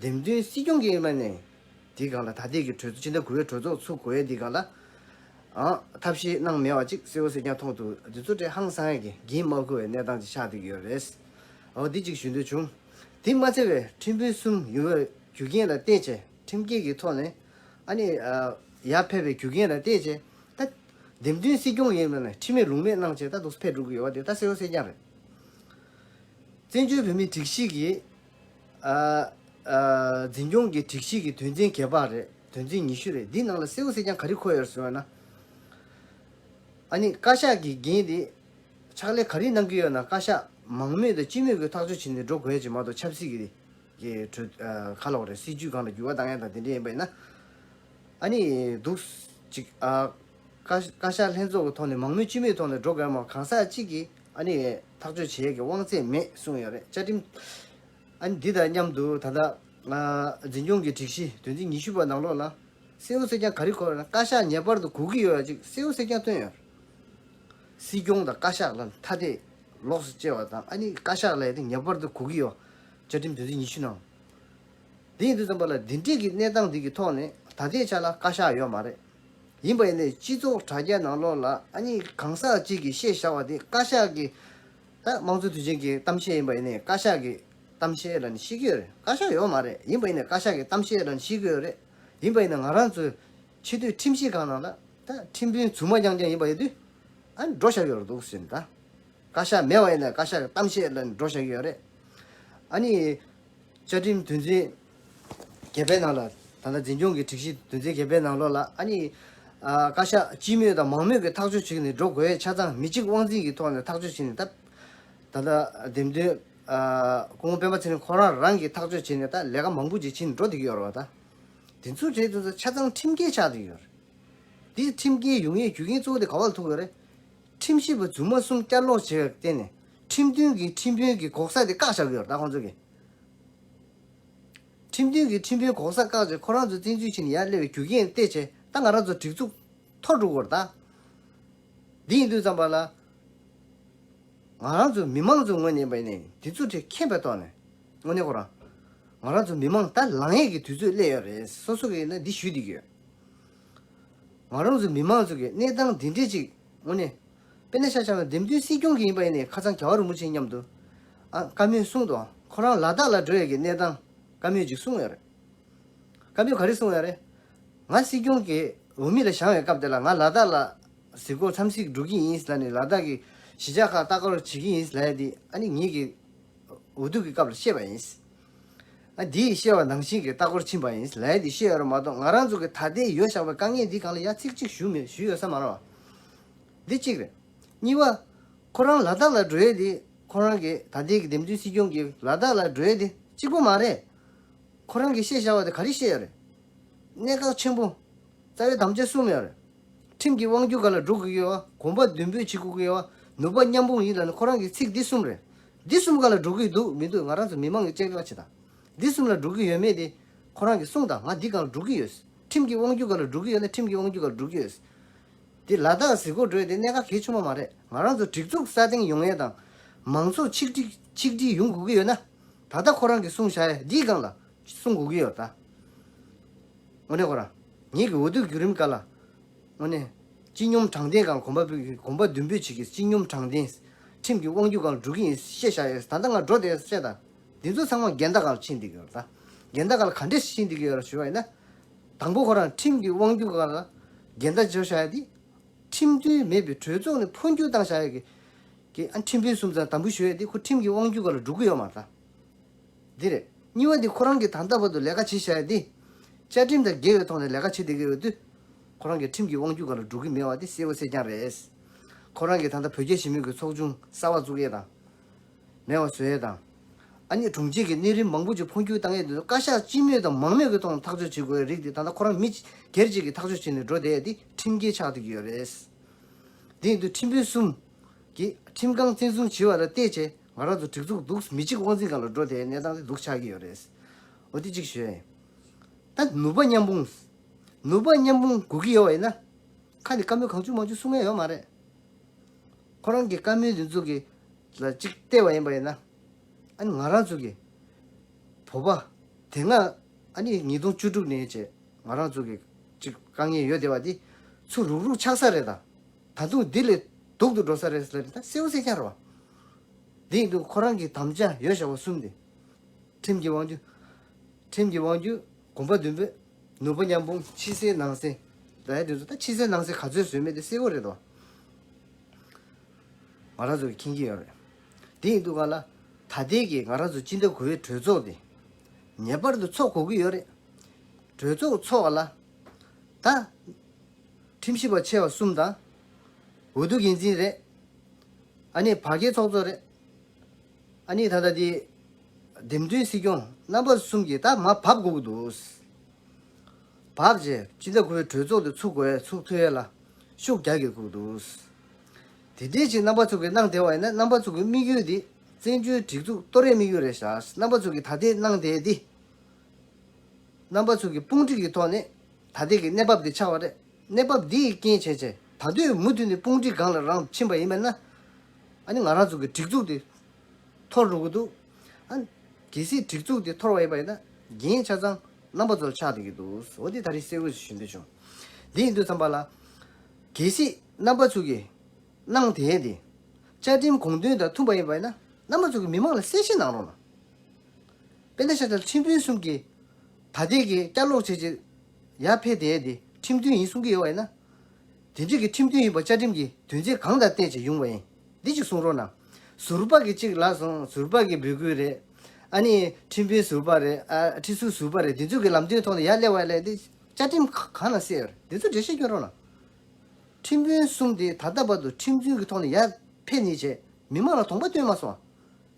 འདེམས་ཐོན་སྲིད་སྐྱོང་གི་ཡིན་པ་ནས་དེའི་སྒང་ལ་ད་ལྟའི་གི་གྲོས་ཚོགས་སྤྱི་ཟླ་དགུ་པའི་གྲོས་ཚོགས་ཚུགས་དགོས་ཡས་དེའི་སྒང་ལ་ཨ་ཐབས་ཤེས་གནང་མེད་པ་ཅིག་གསལ་པོ་གསལ་རྐྱང་མཐོང་འདུག་འདི་ཚོ་དེ་ཧང་སང་ཡས་ཀྱི་འགན་མ་འཁུར་བའི་གནས་སྟངས་ཅིག་ཆགས་བསྡད་ཀྱི་ཡོད་རེད། འོ་འདི་གཅིག་ཞུ་འདོད་བྱུང་། དེ་མ་ཚད་པའི་ཁྲིམས་དཔོན་གསུམ་ཡོད་པའི་རྒྱུ་རྐྱེན་ལ་བལྟས་བྱས། ཁྲིམས་འགལ་གྱི་ཐོག་ནས་ཨ་ནི་ཨ་ཡར་ཕེབས་པའི་རྒྱུ་རྐྱེན་ལ་བལྟས་བྱས་ད་འདེམས་ཐོན་སྲིད་སྐྱོང་ཡིན་པ་ན་ཁྲིམས་མེད་ལུགས་མེད་གནང་བྱས་ད་འདུག་སེ་ཕེབས་འགྲོ་གི་ཡོད་པ་དེ་ད་གསལ་པོ་གསལ་རྐྱང་རེད། བཙན་བྱོལ་བོད་མིའི་སྒྲིག་གཞི་གི་ཨ་ཨ་འཛིན་སྐྱོང་གི་སྒྲིག་གཞི་གི་དོན་ཚན་བརྒྱད་པ་རེད། དོན་ཚན་ཉི་ཤུ་རེད། འདིའི་ནང་ལ་གསལ་པོ་གསལ་རྐྱང་ག་རེ་འཁོད་ཡོད་ཟེར་བ་ན། ཨ་ནི་བཀའ་ཤག་གི་འགན་དེ་ཕྱག་ལས་ག་རེ་གནང་གི་ཡོད་ན་བཀའ་ཤག་མང་མོས་དང་སྤྱི་མོས་ཀྱི་ཐག་གཅོད་བྱས་ནས་འགྲོ་དགོས་ཀྱི་མ་གཏོགས་ཆབ་སྲིད་ཀྱི་གི་གྲོས་ཨ་ག་ལབ་དགོས་རེད། སྲིད་ཇུས་སྒང་ལ་འགྱུར་བ་བཏང་ཡ་དང་དེ་འདྲ་ཡིན་པ་ཡིན་ན། ཨ་ནི་འདུག་ཅིག་ཨ་བཀའ་བཀའ་ཤག་ལྷན་ཚོགས་ཀྱི་ཐོག་ནས་མང་མོས་སྤྱི་མོས་ཐོག་ནས་འགྲོ་དགོས་མ་གང་ཟག་གཅིག་གིས་ཨ་ནི་ཐག་གཅོད་བྱེད་ཡས་ཀྱི་དབང་ཚད་མེད་གསུངས་ཡོད་རེད། བཅའ་ཁྲིམས་ཨ་ནི་འདི་དང་མཉམ་དུ་ད་ལྟ་ཨ་འཛིན་སྐྱོང་གི་སྒྲིག་གཞི་དོན་ཚན་ཉི་ཤུ་པ་ནང་ལོགས་ལ་གསལ་པོ་གསལ་རྐྱང་ག་རེ་འཁོད་ཡོད་ན་བཀའ་ཤག་ངེས་པར་དུ་དགོས་ཀྱི་ཡོད་ཅིག་གསལ་པོ་གསལ་རྐྱང་བཏོན་ཡོད། སྲིད་སྐྱོང་དང་བཀའ་ཤག་ལ་ཐ་དད་ལོགས་སུ་བཅད་པ་དང་ཨ་ནི་བཀའ་ཤག་ལ་ཡ་དེ་ངེས་པར་དུ་དགོས་ཀྱི་ཡོད། བཅའ་ཁྲིམས་དོན་ཚན་ཉི་ཤུ་ནང་། དེ་ཡིན་དུས་ཙམ་པ་ལ་འདི་འདྲས་ཀྱི་གནས་སྟངས་འདི་གི་ཐོག་ནས་ད་ལྟའི་ཆ་ལ་བཀའ་ཤག་ཡོད་མ་རེད། ཡིན་པ་ཡིན་ནའི་སྤྱི་ཚོགས་དྲ་རྒྱ་ནང་ལོགས་ལ་ཨ་ནི་གང་ཟག་གཅིག་གིས་བཤད་བཞག་པ་དེ་བཀའ་ཤག་གི་ད་དམངས་གཙོ་དུས་ཆེན་གྱི་གཏམ་བཤད་ཡིན་པ་ཡིན་ནའི་བཀའ་ཤག་གི་གཏམ་བཤད་ལ་ནི་བཤད་ཀྱི་ཡོད་རེད། བཀའ་ཤག་ཡོད་མ་རེད། ཡིན་པ་ཡིན་ནའི་བཀའ་ཤག་གི་གཏམ་བཤད་ལ་ནི་བཤད་ཀྱི་ཡོད་རེད། ཡིན་པ་ཡིན་ན་ང་རང་ཚོའི་ཆེས་མཐོའི་ཁྲིམས་ཞིབ་ཁང་ནང་ལ་ད་ཁྲིམས་དཔོན་རྫུན་མ་རྐྱང་རྐྱང་ཡིན་པ་ཡིན་དུས་ཨ་ནི་འགྲོ་བཞག་ཡོད་རེད་འདུག་ཟེར་ནས་ད། བཀའ་ཤག་མེད་པ་ཡིན་ན་བཀའ་ཤག་གི་གཏམ་བཤད་ལ་འགྲོ་བཞག་གི་ཡོད་རེད། ཨ་ནི། བཅའ་ཁྲིམས་དོན་ཚན་བརྒྱད་པའི་ནང་ལ་ད་ལྟ་འཛིན་སྐྱོང་གི་སྒྲིག་གཞི་དོན་ཚན་བརྒྱད་པའི་ནང་ལོགས་ལ་ཨ་ནི། ཨ་བཀའ་ཤག་སྤྱི་མོས་དང་མང་མོས་ཀྱི་ཐག་གཅོད་བྱས་ནས་འགྲོ་དགོས་ཆ་ཚང་མི་གཅིག་དབང་འཛིན་གྱི་ཐོག་ནས་ཐག་གཅོད་བྱས་ནས་ད། ད་ལྟ་འདེམས་ཐོན་ ཨ་སྐུ་ངོ་སྤེན་པ་ཚེ་རིང་ཁོ་རང་རང་གིས་ཐག་གཅོད་བྱས་ནས་ད་ལས་ཀ་མང་པོ་ཅིག་བྱེད་ནས་འགྲོ་བསྡད་ཀྱི་ཡོད་རེད་བ་ད། དེ་ཚོ་བྱས་དུས་ཆ་ཚང་ཁྲིམས་འགལ་ཆགས་བསྡད་ཀྱི་ཡོད་རེད། འདི་ཁྲིམས་འགལ་ཡོང་ཡས་རྒྱུ་རྐྱེན་གཙོ་བོ་དེ་ག་བ་ལ་ཐུག་ཡོད་རེད། ཁྲིམས་ཞིབ་པ་རྫུན་མ་གསུམ་བསྐྱར་ལོག་བྱས་པར་བརྟེན་ནས་ཁྲིམས་མཐུན་གྱི་ཁྲིམས་དཔོན་གྱི་གོ་ས་དེ་བཀག་བཞག་གི་ཡོད་རེད་ད་ཁོང་ཚོ་གིས། ཁྲིམས་མཐུན་གྱི་ཁྲིམས་དཔོན་གོ་ས་བཀག་བྱས་ཁོ་རང་ཚོ་བཙན་འཛུལ་བྱས་ནས་ཡར་སླེབས་པའི་རྒྱུ་རྐྱེན་བལྟས་བྱས་ད་ང་རང་ཚོ་སྒྲིག་འཛུགས་འཐོར་འགྲོ་གི་ཡོད་རེད་ད། འདི་ཡིན་དུས་ཙམ་པ་ལ། ང་རང་ཚོ་མི་མང་ཚོའི་ངོས་ནས་ཡིན་པ་ཡིན་ནའི་འདི་ཚོ་དེ་མཁྱེན་པའི་ཐོག་ནས་དངོས་གནས་ཁོ་རང་། ང་རང་ཚོ་མི་མང་ད་ལངས་ཡས་ཀྱི་དུས་ཚོད་སླེབས་ཡོད་རེད་སོ་སོ་གིས་ཡིན་ན་འདི་ཞུས་བསྡད་ཀྱི་ཡོད། ང་རང་ཚོ་མི་མང་ཚོ་གིས་གནས་སྟངས་འདི་འདྲས་ཅིག་དངོས་གནས། དཔེར་ན་ཆ་བཞག་ན་འདེམས་ཐོན་སྲིད་སྐྱོང་གི་ཡིན་པ་ཡིན་ནའི་ཁ་སང་རྒྱལ་བ་རིན་པོ་ཆེ་མཉམ་དུ། ཨ་བཀའ་མོལ་གསུངས་འདུག་ཁོ་རང་ལ་དྭགས་ལ་འགྲོ་ཡས་ཀྱི་གནས་སྟངས་བཀའ་མོལ་ཅིག་གསུངས་ཡོད་རེད། བཀའ་མོལ་ག་རེ་གསུངས་ཡོད་རེད། ང་སྲིད་སྐྱོང་གི་འོས་མི་ལ་བཞེངས་པའི་སྐབས་དེ་ལ་ང་ལ་དྭགས་ལ་གཟིགས་སྐོར་འཚམས་གཟིགས་འགྲོ་གི་ཡིན་ལབ་ནས་ལ་དྭགས་ཀྱི་གཞིས་ཆགས་ཁག་ལྟ་སྐོར་བྱེད་ཀྱི་ཡིན་ལབ་ཡ་དེ་ཨ་ནི་ངེད་ཀྱི་འོས་བསྡུ་གི་སྐབས་ལ་བཤད་པ་ཡིན། ཨ་འདིས་བཤད་པ་ནང་བཞིན་གྱི་ལྟ་སྐོར་ཕྱིན་པ་ཡིན་ལབ་ཡ་དེ་བཤད་ཡོད་རེད་མ་གཏོགས་ང་རང་ཚོ་གི་ད་ལྟའི་ཡོད་བཞག་པའི་དཀའ་ངལ་འདི་སྒང་ལ་ཡ་ཚིག་གཅིག་ཞུ་མེད་ཞུ་ཡོད་ས་མ་རེད་བ། འདི་གཅིག་རེད། གཉིས་པ། ཁོ་རང་ལ་དྭགས་ལ་འགྲོ་ཡས་དེ་ཁོ་རང་གི་ད་ལྟའི་གི་འདེམས་ཐོན་སྲིད་སྐྱོང་གི་ལ་དྭགས་ལ་འགྲོ་ཡས་དེ་གཅིག་པོ་མ་རེད། ཁོ་རང་གིས་བཤད་བཞག་པ་དེ་ག་རེ་བཤད་ཡོད་རེད། གནད་འགག་ཆེན་པོ། རྩ་བའི་དམ་བཅའ་གསུམ་ཡོད་རེད། ཁྲིམས་ཀྱི་དབང་སྒྱུར་སྒང་ལ་འགྲོ་དགོས་ཀྱི་ཡོད་པ། གོམ་པ་མདུན་སྤོས་བྱེད་དགོས་ཀྱི་ཡོད་པ། ནུས་པ་མཉམ་སྤུངས་ཡིན་ལབ་ནས་ཁོ་རང་གི་ཚིག་འདི་གསུམ་རེད། འདི་གསུམ་སྒང་ལ་འགྲོ་གི་འདུག་མི་འདུག་ང་རང་ཚོ་མི་མང་གི་དཔྱད་པ་བྱེད་དང་། འདི་གསུམ་ལ་འགྲོ་གི་ཡོད་མེད་དེ་ཁོ་རང་གིས་གསུངས་དང་ང་འདི་སྒང་ལ་འགྲོ་གི་ཡོད། ཁྲིམས་ཀྱི་དབང་སྒྱུར་སྒང་ལ་འགྲོ་གི་ཡོད་ན་ཁྲིམས་ཀྱི་དབང་སྒྱུར་སྒང་ལ་འགྲོ་གི་ཡོད། དེ་ལ་དྭགས་གཟིགས་སྐོར་འགྲོ་ཡས་དེ་གནད་འགག་གལ་ཆེན་པོ་མ་རེད། ང་རང་ཚོ་སྒྲིག་འཛུགས་སྲ་བརྟན་ཡོང་ཡས་དང་། མང་ཚོགས་ཆིག་སྒྲིལ་ཆིག་སྒྲིལ་ཡོང་དགོས་ཀྱི་ཡོད་ན། ད་ལྟ་ཁོ་རང་གིས་གསུངས་བཞག་ཡས་འདིའི་སྒང་ལ་གསུང་དགོས་ཀྱི་ཡོད་ད། དངོས་གནས་ཁོ་རང་། ངེད་ཀྱི་འོས་བསྡུ་བརྒྱུད་རིམ་སྒང་ལ། དངོས་གནས། སྤྱི་སྙོམས་དྲང་བདེན་སྒང་གོམ་པ་སྤོས་ཀྱི་གོམ་པ་མདུན་སྤོས་བྱེད་ཀྱི་སྤྱི་སྙོམས་དྲང་བདེན། ཁྲིམས་ཀྱི་དབང་སྒྱུར་སྒང་འགྲོ་གི་ཡིན་བཤད་བཞག་ཡོད་ད་ལྟ་ང་འགྲོ་བསྡད་ཡོད་བཤད་དང་། འདི་ཚོ་ཚང་མ་འགལ་ཟླ་སྒང་ལ་ཕྱིན་བསྡད་ཀྱི་ཡོད་རེད་ད། འགལ་ཟླ་སྒང་ལ་ག་འདྲས་ཕྱིན་བསྡད་ཀྱི་ཡོད་རེད་ཞུ་བ་ཡིན་ན། དང་པོ་ཁོ་རང་ཁྲིམས་ཀྱི་དབང་སྒྱུར་སྒང་ལ་འགལ་ཟླ་བྱས་བཞག་ཡ་དེ། ཁྲིམས་མཐུན་མེད་པའི་གྲོས་ཚོགས་ནས་འཕོ་འགྱུར་བཏང་བཞག་ཡ་གི། གི་ཨ་ཁྲིམས་དཔོན་གསུམ་ཚང་དམ་འབུལ་ཞུ་ཡ་དེ་ཁོ་ཁྲིམས་ཀྱི་དབང་སྒྱུར་སྒང་ལ་འགྲོ་གི་ཡོད་མ་རེད་ད། འདི་རེད། གཉིས་པ་འདི་ཁོ་རང་གིས་ད་ལྟ་བར་དུ་ལས་ཀ་བྱེད་བཞག་ཡ་འདི། བཅའ་ཁྲིམས་དང་འགལ་བའི་ཐོག་ནས་ལས་ཀ་བྱེད་བསྡད་ཀྱི་ཡོད་དུས། ཁོ་རང་གི་ཁྲིམས་ཀྱི་དབང་སྒྱུར་སྒང་ལ་འགྲོ་གི་མེད་པ་འདི་གསལ་པོ་གསལ་རྐྱང་རེད། ཁོ་རང་གིས་ད་ལྟ་བོད་རྒྱ་ཞི་མོལ་གྱི་ཚོགས་ཆུང་གསར་པ་བཙུགས་ཡས་དང་། མེད་པ་བཟོ་ཡས་དང་། ཨ་ནི་དྲུང་ཆེ་གི་གནས་རིམ་མང་པོ་ཅིག་འཕོ་འགྱུར་བཏང་ཡས་འདི་ཚོ་བཀའ་ཤག་སྤྱི་མོས་དང་མང་མོས་ཀྱི་ཐོག་ནས་ཐག་གཅོད་བྱེད་དགོས་ཡས་རིགས་འདི་ད་ལྟ་ཁོ་རང་མི་སྒེར་གཅིག་གིས་ཐག་གཅོད་བྱས་ནས་འགྲོ་བསྡད་ཡས་འདི་ཁྲིམས་འགལ་ཆགས་བསྡད་ཀྱི་ཡོད་རེད། དེ་ཡིན་དུས་ཁྲིམས་དཔོན་གསུམ་གྱིས་ཁྲིམས་ཁང་བཙན་བཟུང་བྱས་པ་ལ་བལྟས་བྱས་ང་རང་ཚོ་སྒྲིག་འཛུགས་འདུག་མི་གཅིག་དབང་འཛིན་སྒང་ལ་འགྲོ་བསྡད་ཡས་གནས་སྟངས་འདི་འདུག་ཆགས་ཀྱི་ཡོད་རེད། འོ་དེ་གཅིག་ཞུ་ཡ་ཡིན། ད་ནུས་པ་མཉམ་སྤུངས། ནུས་པ་མཉམ་སྤུངས་དགོས་ཀྱི་ཡོད་པ་ཡིན་ན། ཁ་ནས་བཀའ་མོལ་གང་བྱུང་མང་བྱུང་གསུང་ཡ་ཡོད་མ་རེད། ཁོ་རང་གི་བཀའ་མོལ་འདི་ཚོ་གི་ལ་གཅིག་བལྟས་པ་ཡིན་པ་ཡིན་ན། ཨ་ནི་ང་རང་ཚོ་གི་བོད་པ་དེ་སྔ་ཨ་ནི་ཉིས་སྟོང་བཅུ་དྲུག་ནས་བྱས་ང་རང་ཚོ་གི་གཅིག་དཀའ་ངལ་ཡོད་བསྡད་པ་འདི་ཚུར་རུག་རུག་ཆགས་ས་རེད་ད། ད་དུང་འདི་ལས་སྡུག་ཏུ་འགྲོ་ས་རེད་ཟེར་ད་གསལ་པོ་གསལ་རྐྱང་རེད་བ། འདི་ཡིན་དུས་ཁོ་རང་གི་དམ་བཅའ་ཡོད་བཞག་པ་གསུམ་དེ། ཁྲིམས་ཀྱི་དབང་སྒྱུར། ཁྲིམས་ཀྱི་དབང་སྒྱུར། གོམ་པ་མདུན་སྤོས། ནུས་པ་མཉམ་སྤུངས་ཕྱི་གསལ་ནང་གསལ། ད་ཡ་དེ་ཚོ་ད་ཕྱི་གསལ་ནང་གསལ་ག་ཚོད་བཟོས་མེད་དེ་གསལ་པོ་རེད་དོ། ང་རང་ཚོ་གིས་མཁྱེན་གྱི་ཡོད་རེད། དེ་ཡིན་དུས་ག་ལ། ད་ལྟའི་གི་ང་རང་ཚོ་སྤྱི་ཟླ་དགུ་པའི་གྲོས་ཚོགས་དེ། ངེས་པར་དུ་ཚོགས་དགོས་ཀྱི་ཡོད་རེད། གྲོས་ཚོགས་ཚོགས་པ་ལ། ད། ཁྲིམས་ཞིབ་པ་ཆེ་བ་གསུམ་དང་། འོས་བསྡུ་འགན་འཛིན་རེད། ཨ་ནི་བར་བརྒལ་ཚོགས་གཙོ་རེད། ཨ་ནི་ད་ལྟ་དེ། འདེམས་ཐོན་སྲིད་སྐྱོང་རྣམ་པ་གསུམ་གྱིས་ད་མར་བབས་དགོས་ཀྱི་འདུག་བབས་རྗེས་སྤྱི་ཟླ་དགུ་པའི་གྲོས་ཚོགས་དེ་ཚུགས་དགོས་ཚུགས་ཐུབ་ཡས་ལ་ཤུགས་རྒྱག་དགོས་ཀྱི་འདུག་དེ་འདྲའི་ཅིག་རྣམ་པ་ཚོ་གིས་གནང་བསྡད་པ་ཡིན་ན་རྣམ་པ་ཚོ་གི་དམིགས་ཡུལ་དེ་བཙན་བྱོལ་སྒྲིག་འཛུགས་གཏོར་ཡས་དམིགས་ཡུལ་རེད་ཤག་རྣམ་པ་ཚོ་གིས་ད་ལྟའི་གནང་བསྡད་དེ། རྣམ་པ་ཚོ་གི་དཔུང་སྒྲིག་གི་ཐོག་ནས་ད་ལྟའི་གི་གནས་བབ་འདི་ཆགས་པ་རེད། གནས་བབ་འདི་ཡི་རྐྱེན་བྱས་བྱས་ད་དུང་མུ་མཐུད་ནས་དཔུང་སྒྲིག་སྒང་ལ་རང་ཕྱིན་པ་ཡིན་པ་ན། ཨ་ནི་ང་རང་ཚོ་གི་སྒྲིག་འཛུགས་འདི་འཐོར་འགྲོ་གི་འདུག་ཨ་ནི་གལ་སྲིད་སྒྲིག་འཛུགས་འདི་འཐོར་བ་ཡིན་པ་ཡིན་ན་འགན་ཆ་ཚང་རྣམ་པ་ཚོར་ཆགས་བསྡད་ཀྱི་འདུག་འོ་འདི་ད་རེས་གསལ་པོ་ཞུ་འདོད་བྱུང་། འདི་ཡིན་དུས་ཙམ་པ་ལ། གལ་སྲིད་རྣམ་པ་ཚོ་གི་གནང་དེ་འདི་བཅའ་ཁྲིམས་དགོངས་དོན་དང་མཐུན་པ་ཡིན་པ་ཡིན་ན་རྣམ་པ་ཚོ་གི་མི་མང་ལ་གསལ་བཤད་གནང་རོགས་གནང་། དཔེར་ན་ཆ་བཞག་ཁྲིམས་དཔོན་གསུམ་གྱིས་ད་ལྟའི་གི་བསྐྱར་ལོག་བྱས་རྗེས་ཡར་ཕེབས་བསྡད་དེ་ཁྲིམས་མཐུན་ཡིན་གསུང་གི་ཡོད་པ་ཡིན་ན། དེ་འདྲའི་གི་ཁྲིམས་མཐུན་ཡིན་པ་བཅའ་ཁྲིམས་ཀྱི་དོན་ཚན་གང་དང་བསྟུན་བྱས་ཡོང་བ་ཡིན། འདི་གཅིག་གསུང་རོགས་གནང་། ཟུར་པ་གི་གཅིག་ལབ་སོང་ཟུར་པ་གི་འབོད་སྐུལ་རེད། ཨ་ནི་ཁྲིམས་དཔོན་ཟུར་པ་རེད་ཨ་ཁྲིམས་སྲུང་ཟུར་པ་རེད་འདི་ཚོ་གི་ལམ་སྟོན་ཐོག་ནས་ཡར་སླེབས་པ་ལས་འདི་བཅའ་ཁྲིམས་གང་ལ་གསལ་ཡོད་རེད་འདི་ཚོ་འགྲེལ་བཤད་སྐྱོན་རོགས་གནང་། ཁྲིམས་དཔོན་གསུམ་དེ་ད་ལྟ་བར་དུ་ཁྲིམས་མཐུན་གྱི་ཐོག་ནས་ཡར་ཕེབས་ནས་བྱས་མི་མང་ལ་དོགས་པ་བཏོན་མ་སོང་།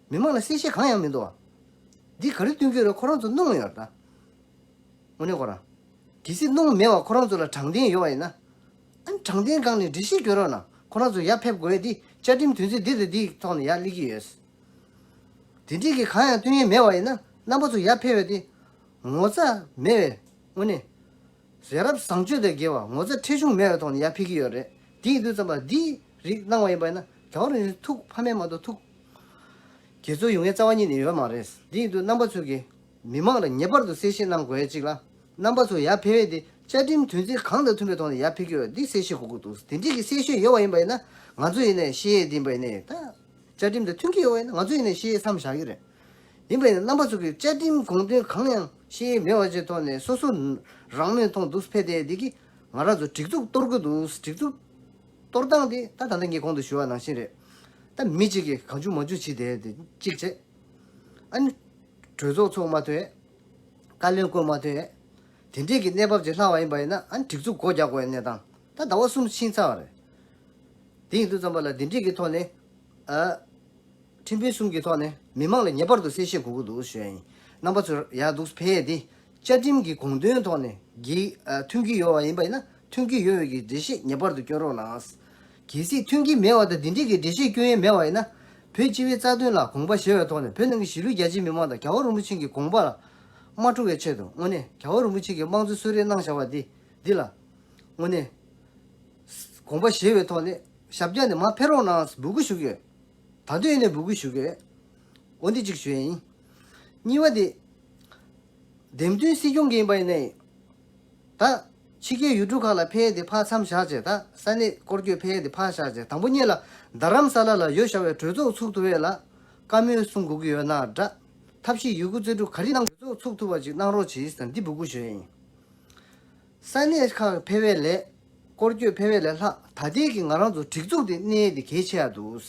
མི་མང་ལ་གསལ་བཤད་གང་ཡང་མི་འདུག་བ། འདི་ག་རེ་སྟོན་གྱི་ཡོད་རེད། ཁོ་རང་ཚོ་གནང་ཡོད་རེད་ད། དངོས་གནས་ཁོ་རང་། གལ་སྲིད་གནང་མེད་པ་ཁོ་རང་ཚོ་ལ་དྲང་བདེན་ཡོད་པ་ཡིན་ན། ཨ་ནི་དྲང་བདེན་སྒང་ནས་འགྲེལ་བཤད་སྐྱོན་རོགས་གནང་། ཁོ་རང་ཚོ་ཡར་ཕེབས་དགོས་ཡས་འདི་བཅའ་ཁྲིམས་དོན་ཚན་འདི་དང་འདིའི་ཐོག་ནས་ཡར་སླེབས་ཀྱི་ཡོད། དེ་འདྲས་ཀྱི་གང་ཡང་སྟོན་ཡས་མེད་པ་ཡིན་ན། རྣམ་པ་ཚོ་ཡར་ཕེབས་པ་དེ་ངོ་ཚ་མེད་པའི་དངོས་གནས། ཡ་རབས་བཟང་སྤྱོད་དང་འགལ་བ། ངོ་ཚ་ཁྲེལ་གཞུང་མེད་པའི་ཐོག་ནས་ཡར་ཕེབས་ཀྱི་ཡོད་རེད། དེ་ཡིན་དུས་ཙམ་པ་འདིའི་རིགས་གནང་བ་ཡིན་པ་ཡིན་ན། རྒྱལ་བ་རིན་པོ་ཆེ་ཐུགས་ཕམ་མེད་མ་གཏོགས་ཐུགས་དགྱེས་ཚོར་ཡོང་ཡས་རྩ་བ་ཉིད་ནས་ཡོད་མ་རེད། དེ་ཡིན་དུས་རྣམ་པ་ཚོས་ཀྱིས་མི་མང་ལ་ངེས་པར་དུ་གསལ་བཤད་གནང་དགོས་ཡས་གཅིག་ལ། རྣམ་པ་ཚོ་ཡར་ཕེབས་ཡས་དེ་བཅའ་ཁྲིམས་དོན་ཚན་གང་དང་མཐུན་པའི་ཐོག་ནས་ཡར་ཕེབས་ཀྱི་ཡོད། འདི་གསལ་བཤད་དགོས་ཀྱི་འདུག་དེ་འདྲས་ཀྱི་གསལ་བཤད་ཡོད་པ་ཡིན་པ་ཡིན་ན། ང་ཚོ་ཡིན་ནའི་ཤེས་ཡས་དེ་ཡིན་པ་ཡིན་ནའི་ད། བཅའ་ཁྲིམས་དང་མཐུན་གྱི་ཡོད་པ་ཡིན་ན། ང་ཚོ་ཡིན་ནའི་ཤེས་ཡས་མཚམས་བཞག་གི་རེད། ཡིན་པ་ཡིན་ན་རྣམ་པ་ཚོ་གིས་བཅའ་ཁྲིམས་དགོངས་དོན་གང་ཡང་ཤེས་ཡས་མེད་པ་ཅིག་ཐོག་ནས་སོ་སོ་རང་མོས་མཐོང་འདུག་ཕེབས་བསྡད་འདི་གིས་ང་རང་ཚོ་སྒྲིག་འཛུགས་གཏོར་གི་འདུག་སྒྲིག་འཛུགས་གཏོར་སྟངས་དེ་ད་ད་ལྟ་ངས་གོང་དུ་ཞུ་བ་ནང་བཞིན་རེད། ད་མི་གཅིག་གིས་གང་བྱུང་མང་བྱུང་བྱས་བསྡད་དེ་གཅིག་བྱས། ཨ་ནི་གྲོས་ཚོགས་ཚོགས་མ་ཐུབ་ཡས། བཀའ་བློན་བསྐོ་མ་ཐུབ་ཡས། དེ་འདྲས་ཀྱི་གནས་བབ་ཅིག་ལྷག་པ་ཡིན་པ་ཡིན་ན། ཨ་ནི་སྒྲིག་འཛུགས་སྒོ་རྒྱག་དགོས་ཡས་གནས་སྟངས་ད་ཟླ་བ་གསུམ་ཕྱིན་ཚར་བ་རེད། དེ་ཡིན་དུས་ཙམ་པ་ལ་འདི་འདྲས་ཀྱི་ཐོག་ནས། ཨ། ཁྲིམས་དཔོན་གསུམ་གྱི་ཐོག་ནས་མི་མང་ལ་ངེས་པར་དུ་གསལ་བཤད་དགོས་ཀྱི་འདུག་ཞུ་ཡ་ཡིན། རྣམ་པ་ཚོ་ཡར་འདུག་ཕེབས་ཡས་དེ་བཅའ་ཁྲིམས་ཀྱི་དགོངས་དོན་ཐོག་ནས་གི་ཨ་མཐུན་གྱི་ཡོད་པ་ཡིན་པ་ཡིན་ན། མཐུན་གྱི་ཡོད་པའི་གི་འགྲེལ་བཤད་ངེས་པར་དུ་སྐྱོན་རོགས་གནང་། གལ་སྲིད་མཐུན་གྱི་མེད་པ་དང་འདི་འདྲའི་གི་འགྲེལ་བཤད་སྐྱོན་ཡས་མེད་པ་ཡིན་ན། བོད་སྤྱི་པའི་རྩ་དོན་ལ་དགོངས་པ་བཞེས་པའི་ཐོག་ནས། བོད་ནང་གི་གཞིས་ལུས་རྒྱ་ཆེའི་མི་མང་དང་རྒྱལ་བ་རིན་པོ་ཆེ་གི་དགོངས་པ་ལ་མ་འཁྲུག་པའི་ཆེད་དུ། དངོས་གནས་རྒྱལ་བ་རིན་པོ་ཆེ་གིས་དམངས་གཙོའི་གསོལ་རས་གནང་བཞག་པ་འདི་འདི་ལ། དངོས་གནས་དགོངས་པ་བཞེས་པའི་ཐོག་ནས་ཞབས་བཀྱག་ནས་མར་ཕེབས་རོགས་གནང་འབོད་སྐུལ་ཞུ་གི་ཡོད། ད་དུང་ཡིན་ནའི་འབོད་སྐུལ་ཞུ་གི་ཡོད། འོ་འདི་གཅིག་ཞུ་ཡ་ཡིན། གཉིས་པ་དེ། འདེམས་ཐོན་སྲིད་སྐྱོང་གི་ཡིན་པ་ཡིན་ནའི། ད་ཕྱི་རྒྱལ་ཡུལ་གྲུ་ཁག་ལ་ཕེབས་ཡས་དེ་ཕར་མཚམས་བཞག་བྱས། ད་ས་གནས་སྐོར་སྐྱོད་ཕེབས་ཡས་དེ་ཕར་བཞག་བྱས། དང་པོ་ཉིད་ལ་རྡ་རམ་ས་ལ་ལ་ཡོད་བཞག་པའི་གྲོས་ཚོགས་ཚུགས་ཐུབ་ཡས་ལ་བཀའ་མོལ་གསུང་དགོས་ཀྱི་ཡོད་ན་འདྲ། ཐབས་ཤེས་ཡོད་རྒུ་རྩལ་སྤྲུགས་ག་རེ་གནང་གྲོས་ཚོགས་ཚུགས་ཐུབ་པ་ཅིག་གནང་རོགས་གྱིས་ཟེར་འདི་འབོད་སྐུལ་ཞུ་ཡས་ཡིན། ས་གནས་ཁག་ཕེབས་པའི་ལས། སྐོར་སྐྱོད་ཕེབས་པའི་ལས་ལྷག་ད་ལྟའི་གི་ང་རང་ཚོ་སྒྲིག་འཛུགས་དེ་གནས་དེ་གལ་ཆེ་ཡ་འདུག་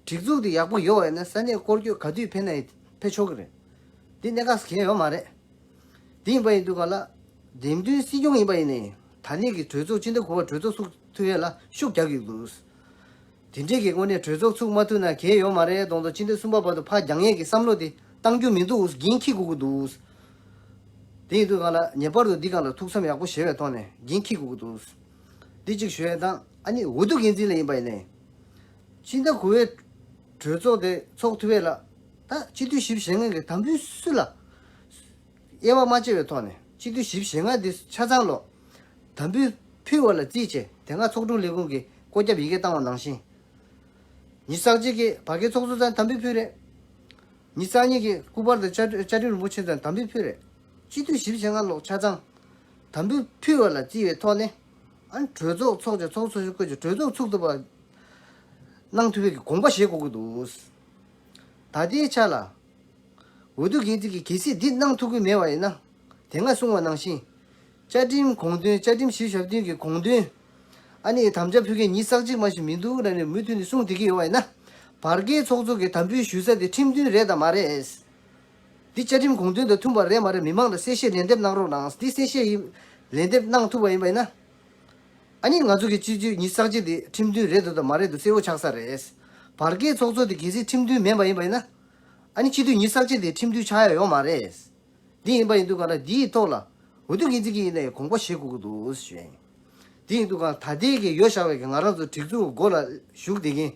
སྒྲིག་འཛུགས་དེ་ཡག་པོ་ཡོད་པ་ཡིན་ན་ས་གནས་སྐོར་སྐྱོད་ག་དུས་ཕེབས་ན་ཕེབས་ཆོག་གི་རེད། འདི་གནད་འགག་གལ་ཡོད་མ་རེད། འདི་ཡིན་པ་ཡིན་དུས་ག་ལ། འདེམས་ཐོན་སྲིད་སྐྱོང་ཡིན་པ་ཡིན་ནའི་ད་ནས་ཀྱི་གྲོས་ཚོགས་སྤྱི་ཟླ་དགུ་པ་གྲོས་ཚོགས་ཚུགས་ཐུབ་ཡས་ལ་ཤུགས་རྒྱག་གི་འདུག་དེ་འདྲས་ཀྱི་དངོས་གནས་གྲོས་ཚོགས་ཚུགས་མ་ཐུབ་ན་གལ་ཡོད་མ་རེད། གདོང་ཐོག་སྤྱི་ཟླ་གསུམ་པ་བར་དུ་ཕར་འགྱངས་ཡས་ཀྱི་བསམ་བློ་དེ་གཏང་རྒྱུ་མི་འདུག་འགན་འཁྱེར་དགོས་ཀྱི་འདུག་དེ་ཡིན་དུས་ག་ལ་ངེས་པར་དུ་འདི་སྒང་ལ་ཐུགས་བསམ་ཡག་པོ་བཞེས་པའི་ཐོག་ནས་འགན་འཁྱེར་དགོས་ཀྱི་འདུག་འདི་གཅིག་ཞུ་ཡས་དང་། ཨ་ནི་འོས་བསྡུ་འགན་འཛིན་ལ་ཡིན་པ་ཡིན་ནའི། སྤྱི་ཟླ་དགུ་པའི་གྲོས་ཚོགས་དེ་ཚོགས་ཐུབ་ཡས་ལ། ད་སྤྱི་འཐུས་བཞི་བཅུ་ཞེ་ལྔ་གི་དམ་འབུལ་སུ་ལ། དབྱེ་བ་མ་ཕྱེ་བའི་ཐོག་ནས་སྤྱི་འཐུས་བཞི་བཅུ་ཞེ་ལྔ་དེ་ཆ་ཚང་ལོ། དམ་འབུལ་ཕུལ་བ་ལ་བརྩིས་བྱས། དེ་སྔ་ཚོགས་དྲུང་ལས་ཁུངས་ཀྱིས་བཀོད་ཁྱབ་ཡི་གེ་བཏང་བ་ནང་བཞིན། ཉི་ཤུ་རྩ་གཅིག་གིས་བར་བརྒལ་ཚོགས་གཙོ་ཚང་དམ་འབུལ་ཕུལ་རེད། ཉི་ཤུ་རྩ་གཉིས་ཀྱིས་སྐུ་པར་དང་བཅའ་བཅའ་ཁྲིམས་རིན་པོ་ཆེ་ཚང་དམ་འབུལ་ཕུལ་རེད། སྤྱི་འཐུས་བཞི་བཅུ་ཞེ་ལྔ་ལོག་ཆ་ཚང་དམ་འབུལ་ཕུལ་བ་ལ་བརྩིས་པའི་ཐོག་ནས། ཨ་ནི་གྲོས་ཚོགས་ཚོགས་བྱས་ཚོགས་གཙོ་ཞིག་བསྐོས་བྱས་གྲོས་ཚོགས་ཚུགས་ཐུབ་པ་གནང་ཐུབ་པའི་དགོངས་པ་བཞེས་དགོས་ཀྱི་འདུག་ད་ལྟའི་ཆ་ལ། འོས་བསྡུ་འགན་འཛིན་གྱིས་གལ་སྲིད་འདི་གནང་ཐུབ་ཀྱི་མེད་པ་ཡིན་ན། དེ་སྔ་གསུངས་པ་ནང་བཞིན། བཅའ་ཁྲིམས་དགོངས་དོན། བཅའ་ཁྲིམས་བཞི་བཅུ་ཞེ་བདུན་གྱི་དགོངས་དོན། ཨ་ནི་དམ་བཅའ་ཕུལ་མཁན་ཉི་ཤུ་རྩ་གཅིག་མ་ཞིག་མི་འདུག་ལབ་ནས་མུ་མཐུད་ནས་གསུངས་བསྡད་ཀྱི་ཡོད་པ་ཡིན་ན། བར་བརྒལ་ཚོགས་གཙོ་གིས་དམ་འབུལ་ཞུ་ས་དེ་ཁྲིམས་མཐུན་རེད་དམ་མ་རེད། འདི་བཅའ་ཁྲིམས་དགོངས་དོན་དང་མཐུན་པ་རེད་མ་རེད། མི་མང་ལ་གསལ་བཤད་ལན་འདེབས་གནང་རོགས་གནང་། འདི་གསལ་བཤད་ཡིན། ལན་འདེབས་གནང་ཐུབ་པ་ཡིན་པ་ཡིན་ན། ཨ་ནི་ང་ཚོ་གི་སྤྱི་འཐུས་ཉི་ཤུ་རྩ་གཅིག་དེ་ཁྲིམས་མཐུན་རེད་འདུག་དང་མ་རེད་འདུག་གསལ་པོ་ཆགས་ས་རེད། བར་བརྒལ་ཚོགས་གཙོ་དེ་གལ་སྲིད་ཁྲིམས་མཐུན་མིན་པ་ཡིན་པ་ཡིན་ན། ཨ་ནི་སྤྱི་འཐུས་ཉི་ཤུ་རྩ་གཅིག་དེ་ཁྲིམས་མཐུན་ཆགས་ཡ་ཡོད་མ་རེད། འདི་ཡིན་པ་ཡིན་དུས་ག་ལ་འདིའི་ཐོག་ལ་འོས་བསྡུ་འགན་འཛིན་གྱིས་ཡིན་ནའི་དགོངས་པ་བཞེས་དགོས་ཀྱི་འདུག་ཞུ་ཡ་ཡིན། འདི་ཡིན་དུས་ག་ད་ལྟའི་གི་ཡོད་བཞག་པའི་གི་ང་རང་ཚོ་སྒྲིག་འཛུགས་སྒོ་ལ་ཞུགས་བསྡད་མཁན།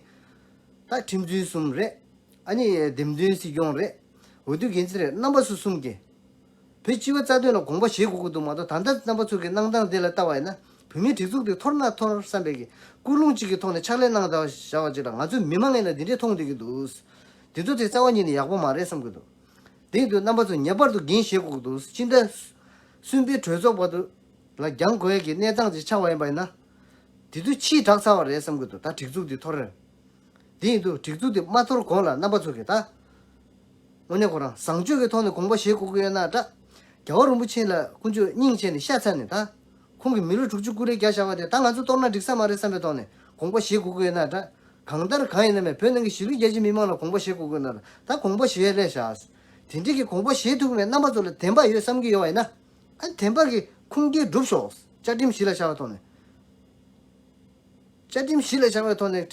ད་ཁྲིམས་རྩོད་གསུམ་རེད། ཨ་ནི་འདེམས་ཐོན་སྲིད་སྐྱོང་རེད། འོས་བསྡུ་འགན་འཛིན་རེད། རྣམ་པ་སུ་གསུམ་གྱིས་བོད་སྤྱི་པའི་རྩ་དོན་ལ་དགོངས་པ་བཞེས་དགོས་ཀྱི་འདུག་མ་གཏོགས། ད་ལྟ་རྣམ་པ་ཚོ་གི་གནང་སྟངས་དེ་ལ་ལྟ་བ་ཡིན་ན། བོད་མིའི་སྒྲིག་འཛུགས་དེ་འཐོར་ན་འཐོར་བསམ་པའི་གི་ཀུན་སློང་གཅིག་གི་ཐོག་ནས་ཕྱག་ལས་གནང་བཞག་པ་ཅིག་ལ། ང་ཚོའི་མི་མང་ཡིན་ན་འདི་འདྲས་མཐོང་བསྡད་ཀྱི་འདུག་འདི་ཚོ་དེ་རྩ་བ་ཉིད་ནས་ཡག་པོ་མ་རེད་བསམ་གྱི་འདུག་དེ་ཡིན་དུས་རྣམ་པ་ཚོ་ངེས་པར་དུ་འགན་བཞེས་དགོས་ཀྱི་འདུག་སྤྱི་ཟླ་གསུམ་པའི་གྲོས་ཚོགས་བར་དུ་ལ་འགྱངས་དགོས་ཡས་ཀྱི་གནས་སྟངས་ཅིག་ཆགས་པ་ཡིན་པ་ཡིན་ན། དེ་དུས་ཕྱིས་དྲགས་ཚར་བ་རེད་བསམ་གྱི་འདུག་ད་སྒྲིག་འཛུགས་འདི་འཐོར་རེད། དེ་ཡིན་དུས་སྒྲིག་འཛུགས་འདི་མ་འཐོར་གོང་ལ་རྣམ་པ་ཚོ་གིས་ད། དངོས་གནས་ཁོ་རང་བཟང་སྤྱོད་ཀྱི་ཐོག་ནས་དགོངས་པ་བཞེས་དགོས་ཀྱི་ཡོད་ན་འདྲ། རྒྱལ་བ་རིན་པོ་ཆེ་ལ་དཀོན་མཆོག་སྙིང་རྗེ་ནས་ཤ་ཚ་ནས་ད། ཁོང་གིས་མི་ལོ་དྲུག་ཅུ་སྐུ་རེ་བརྒྱབ་བཞག་པ་དེ་ད་ང་ཚོ་གཏོར་ན་འགྲིག་ས་མ་རེད་བསམ་པའི་ཐོག་ནས་དགོངས་པ་བཞེས་དགོས་ཀྱི་ཡོད་ན་འདྲ། གང་ལྟར་གང་ཡིན་ན་མེད། བོད་ནང་གི་གཞིས་ལུས་རྒྱ་ཆེའི་མི་མང་ལ་དགོངས་པ་བཞེས་དགོས་ཀྱི་ཡོད་ན་འདྲ། ད་དགོངས་པ་བཞེས་ལས་བཞག་དེ་འདྲས་ཀྱི་དགོངས་པ་བཞེས་ཐུབ་མེད། རྣམ་པ་ཚོ་ལ་བདེན་པ་ཡོད་བསམ་གྱི་ཡོད་པ་ཡིན་ན། ཨ་བདེན་པ་གི་ཁུངས་སྐྱེལ་སྒྲུབ་ཤོག་བཅའ་ཁྲིམས་གཞི་ལ་བཞག་པའི་ཐོག་ནས། བཅའ་ཁྲིམས་གཞི་ལ་བཞག་པའི་ཐོག་ནས།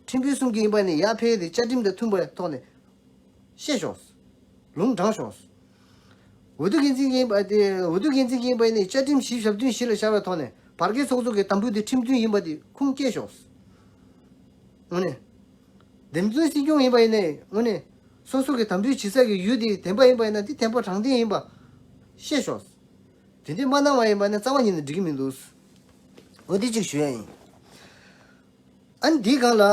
ཁྲིམས་དཔོན་གསུམ་གྱི་ཡིན་པ་ནི་ཡར་ཕེབས་ཏེ་བཅའ་ཁྲིམས་དང་མཐུན་པའི་ཐོག་ནས། བཤད་ཤོག། ལུང་དྲངས་ཤོག། འོས་བསྡུ་འགན་འཛིན་ཡིན་པ་དེ་འོས་བསྡུ་འགན་འཛིན་ཡིན་པ་ཡིན་ནའི་བཅའ་ཁྲིམས་བཞི་ཞབས་བསྟུན་གཞི་ལ་བཞག་པའི་ཐོག་ནས་བར་བརྒལ་ཚོགས་གཙོ་གི་དམ་འབུལ་དེ་ཁྲིམས་མཐུན་ཡིན་པ་དེ་ཁུངས་སྐྱེལ་ཤོག། དངོས་གནས། འདེམས་བསྐོ་སྲིད་སྐྱོང་ཡིན་པ་ཡིན་ནའི་དངོས་གནས་སོ་སོ་གི་དམ་འབུལ་བྱེད་ས་གི་ཡུལ་དེ་བདེན་པ་ཡིན་པ་ཡིན་ན་དེ་བདེན་པ་དྲང་བདེན་ཡིན་པ་བཤད་ཤོག། དེ་འདྲ་མ་གནང་བ་ཡིན་པ་ན་རྩ་བ་ཉིད་ནས་འགྲིག་གི་མི་འདུག། འོ་དེ་གཅིག་ཞུ་ཡ་ཡིན། ཨ་ནི་འདིའི་སྒང་ལ།